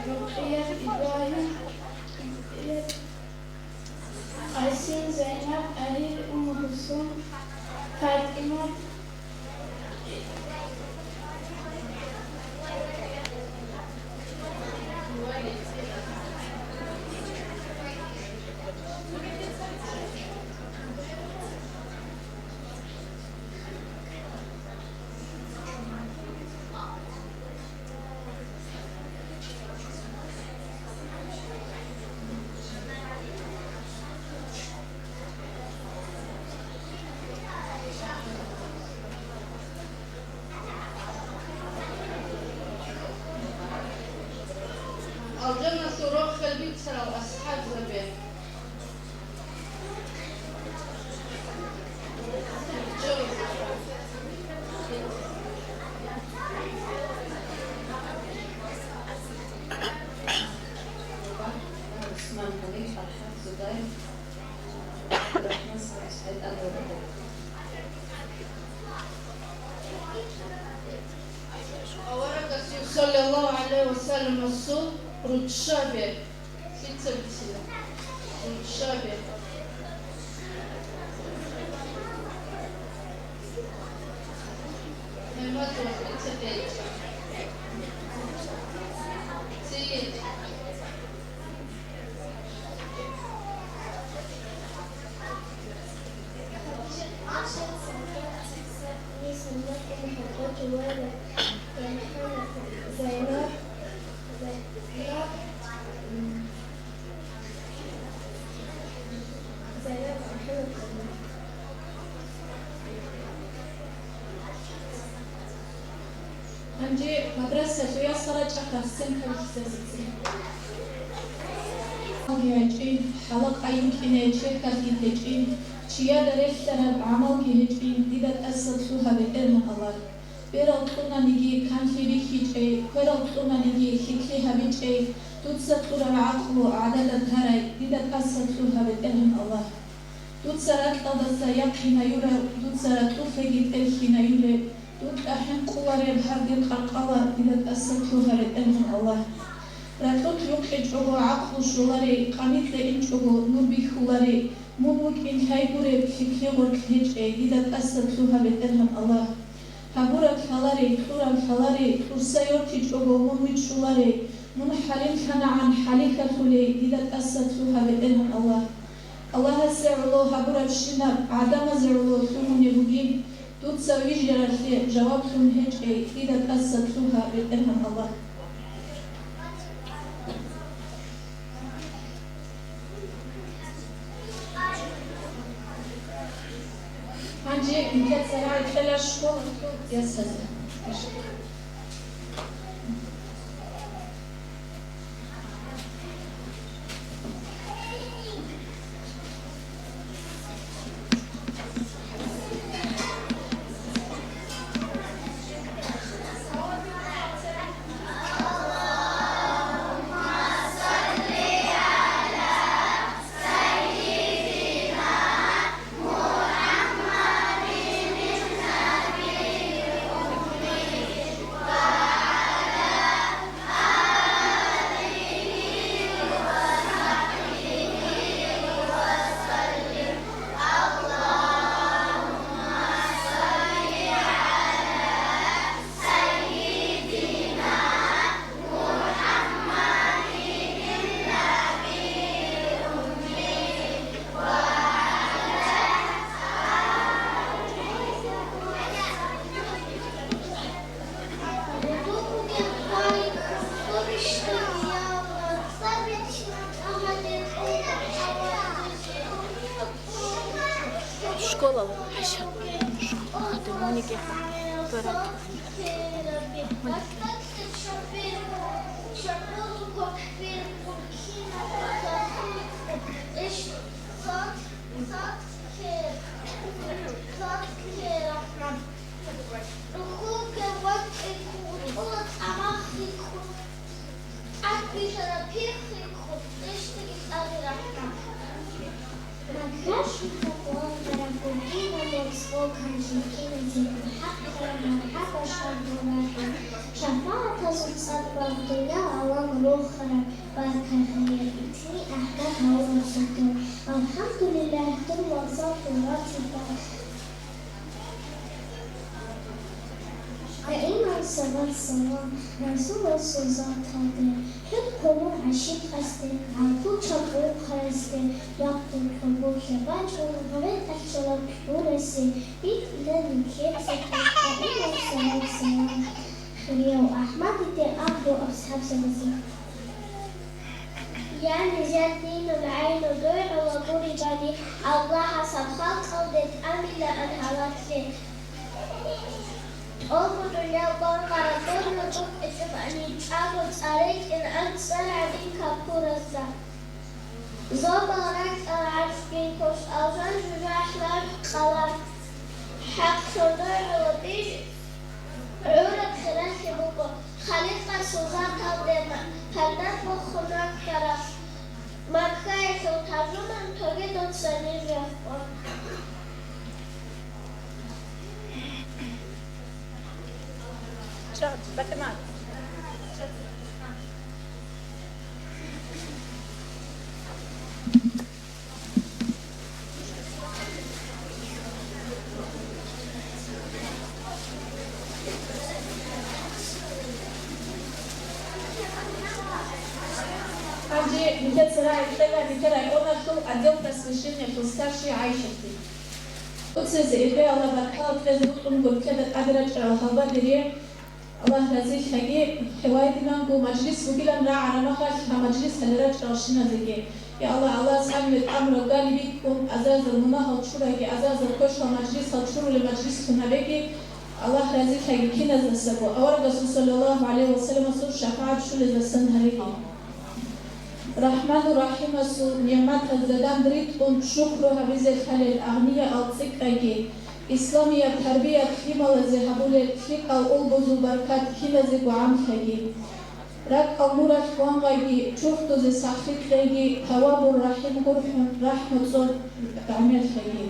Рукъият, Ибрагьим, Къасим, Зайнаб, Алил, Умму Кулсум, Фатима. Алжаналъул рохел бицарал асхӀабзаби. Гьанже аварагасул саллаллагьу гӀалайгьи ва салламасул руччаби лъица бицина? Руччаби. Гьемазул лъица бицина? Цин. Гьанже мадрасалъуяса рачӀа хъарсен кавлъизазеца. Гьалги гьечӀин, хӀалакъайин кӀине чехьалги гьечӀин, чияда релълъараб гӀамалги гьечӀин, дида тӀаса лъугьа, БетӀергьан Аллагь. Берал кьунаниги канлъи бихьичӀей, кверал кьунаниги лъикӀлъи гьабичӀей, дуца кьураб гӀакълу гӀадада тарай, дида тӀаса лъугьа, БетӀергьан Аллагь. Дуца ракьалдаса яхъинаюрав, дуца ратӀлъулъеги тӀерхьинаюрев, дукьа хӀинкъулареб гьаб дир къаркъала дида тӀаса лъугьа, БетӀергьан Аллагь. Ракьулъ рукъичӀого гӀакълу щоларей, къаникье инчӀого нур бихьуларей, мун вукӀин лъай гуреб лъикӀлъи гъоркь гьечӀей, дида тӀаса лъугьа, БетӀергьан Аллагь. Гьабураб лъаларей, кьураб лъаларей, кьурса йортичӀого мун вичӀчӀуларей, мун хӀалимлъанагӀан хӀалихьалъулей, дида тӀаса лъугьа, БетӀергьан Аллагь. Аллагьасе гӀоло гьабурабщинаб гӀадамазе гӀоло лъугьунеб бугин, Дуца вижаралъе жаваблъун гьечӀей дида тӀаса лъугьа, БетӀергьан Аллагь. Гьанже нилъеца рагӀи кьела школалъул ясазе. Школал гьаша. Школа де монике. Бара. Магъаш мутакъван бараб бугин, цӀокӀ гьанжи киназего хӀакъ, мархӀаба шагьуралъе, шафагӀатазул цӀар бан, дунял-гӀалам рохараб баркат гьабе, итни АхӀмад гьавураб сордо. АлхӀамдулиллагь, дур вокзалалъул ратиба. Даиман салат-салам Расуласул заталде, хӀуд хъулухъ гӀашикъасде, гӀалхул чапӀулхъаразде, бахъул кьабуллъи бачӀун, гъветӀалъ чӀалаб кьурасе, битӀила нилъецаги даиман салат-салам. Хирияв АхӀмадиде абу асхӀабзабазе. Я, нижер динул гӀайну, дугӀа гьабурабани, Аллагьас гьаб халкъалде тӀамилаан гьалаклъи. ТӀолго дунял къваркъараб дурна букӀинчӀебани, чӀаго цӀар рекӀин анцӀила гӀадин капуразда. Зобал ракьал гӀарцгин квеш, алжан жужахӀ лархӀ къала. ХӀакълъун дугӀа гьабиз гӀураб хиралъи буго, Халикъасул заталде парнас бухун раккараб. Маккаялъул таржуман тоги дуца ниж рехун. Гьанже нилъеца рагӀи кьела нилъер районалъул отдел просвещениялъул старший ГӀайшатги. Дуца гьезие Аллагь баркала кьезе букӀунго нилъеда тӀаде рачӀарал гьалбадере. Аллагь разилъаги, хӀевайдинанго мажлис бугилан рагӀараб мехалъ, гьаб мажлисалде рачӀаралщиназеги. Я Аллагь, Аллагьас гьаниве тӀамураб гали бихьун, азарзар мунагьал чураги, азарзар квешал мажлисал чурулеб мажлислъун гьабеги. Аллагь разилъаги киназдасаго, аварагасул саллаллагьу гӀалайгьи ва салламасул шафагӀат щолездасан гьареги. РахӀману РахӀимасул нигӀматазда данде ритӀун шукру гьабизе лъалел агъниял цӀикӀкӀайги, исламияб тарбият лъималазе гьабулел лъикӀал улбузул баркат киназего гӀамлъаги. РакӀал нуралъ вангъайги, чурхдузе сахлъи кьейги, Таввабур РахӀим гурхӀун рахӀму цӀун гӀемерлъаги.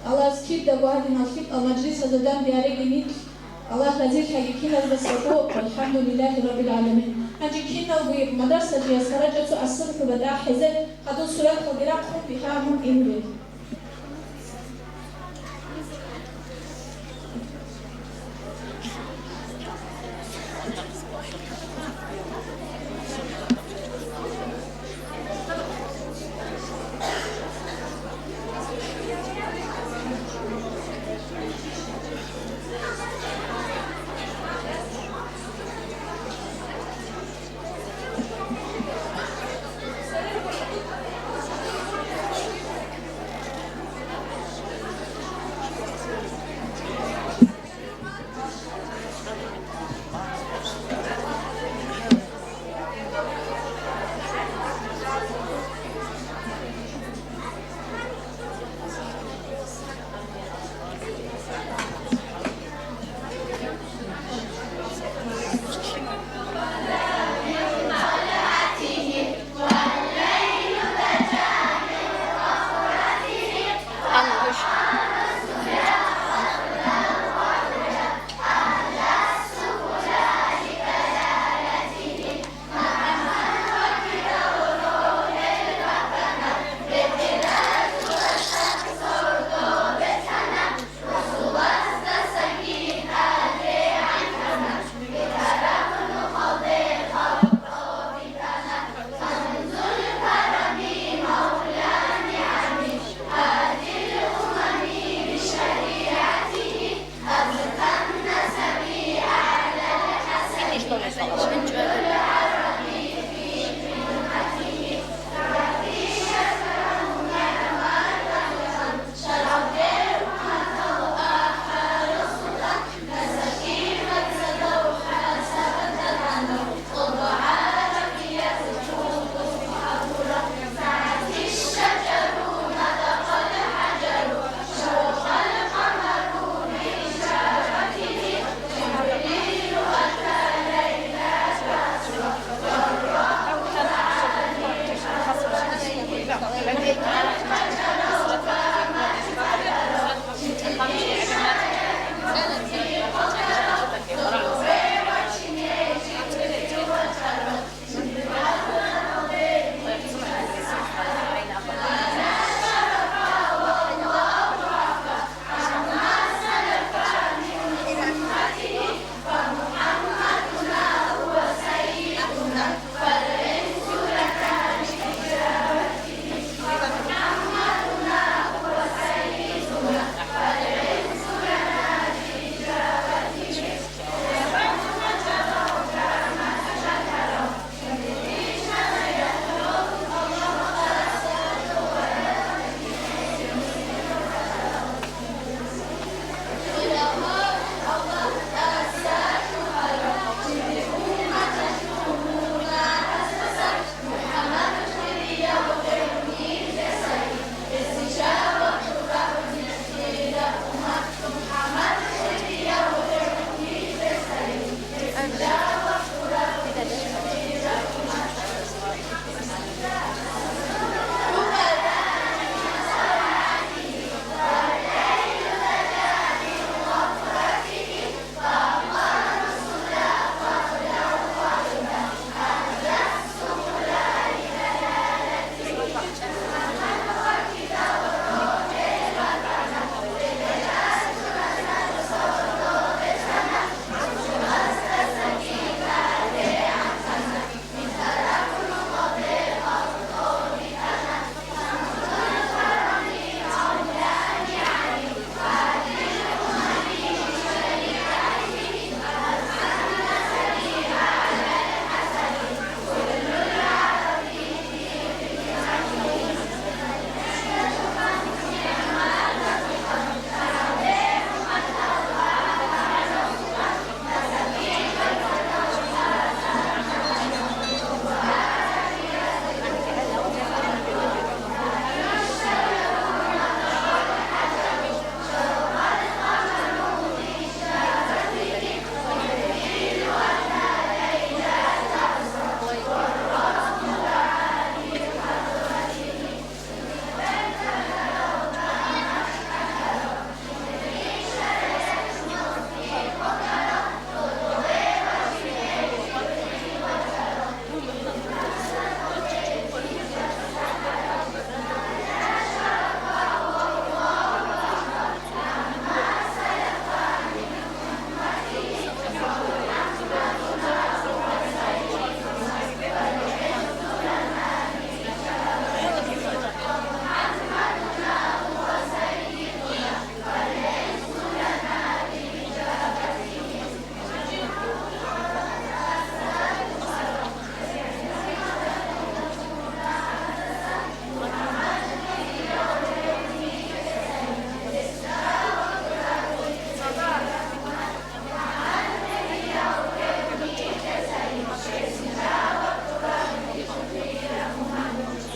Аллагьас кидаго гьадинал лъикӀал мажлисазда данде гьареги нилъ. Аллагь разилъаги киназдасаго, валхӀамдулиллагьи раббил гӀаламин. Гьанже киналго мадрасалъе ясарачӀа цо асурхӀуба тӀахӀизе, гьадул сураталги рахъун бихьа мун инрил.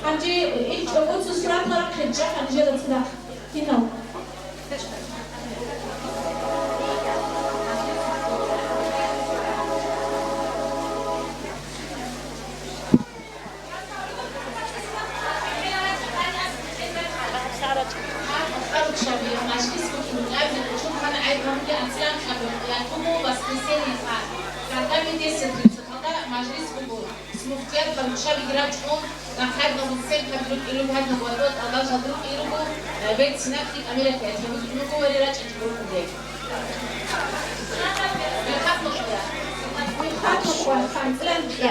Гьанже ил чӀобоца суратал рахъе, чӀахъа нижеда цадахъ. Кинав? Мажлис букӀин, абги кучун хъан гӀайдамги анцӀила абун, якуму воскресенье ха, гьадами десять тридцаталда мажлис буго. Муфтият ва руччабиги рачӀун, рахъалда гьабун, церкаб рукӀи руго, гьадин гъватӀула тӀалаб жал рукӀи руго, э, берцинахъе, камилахъе гьатӀи букӀун руго ва рачӀичӀ рукӀуге. Вихъа нукъя. Вихъа нукъя, ханцӀилан кье.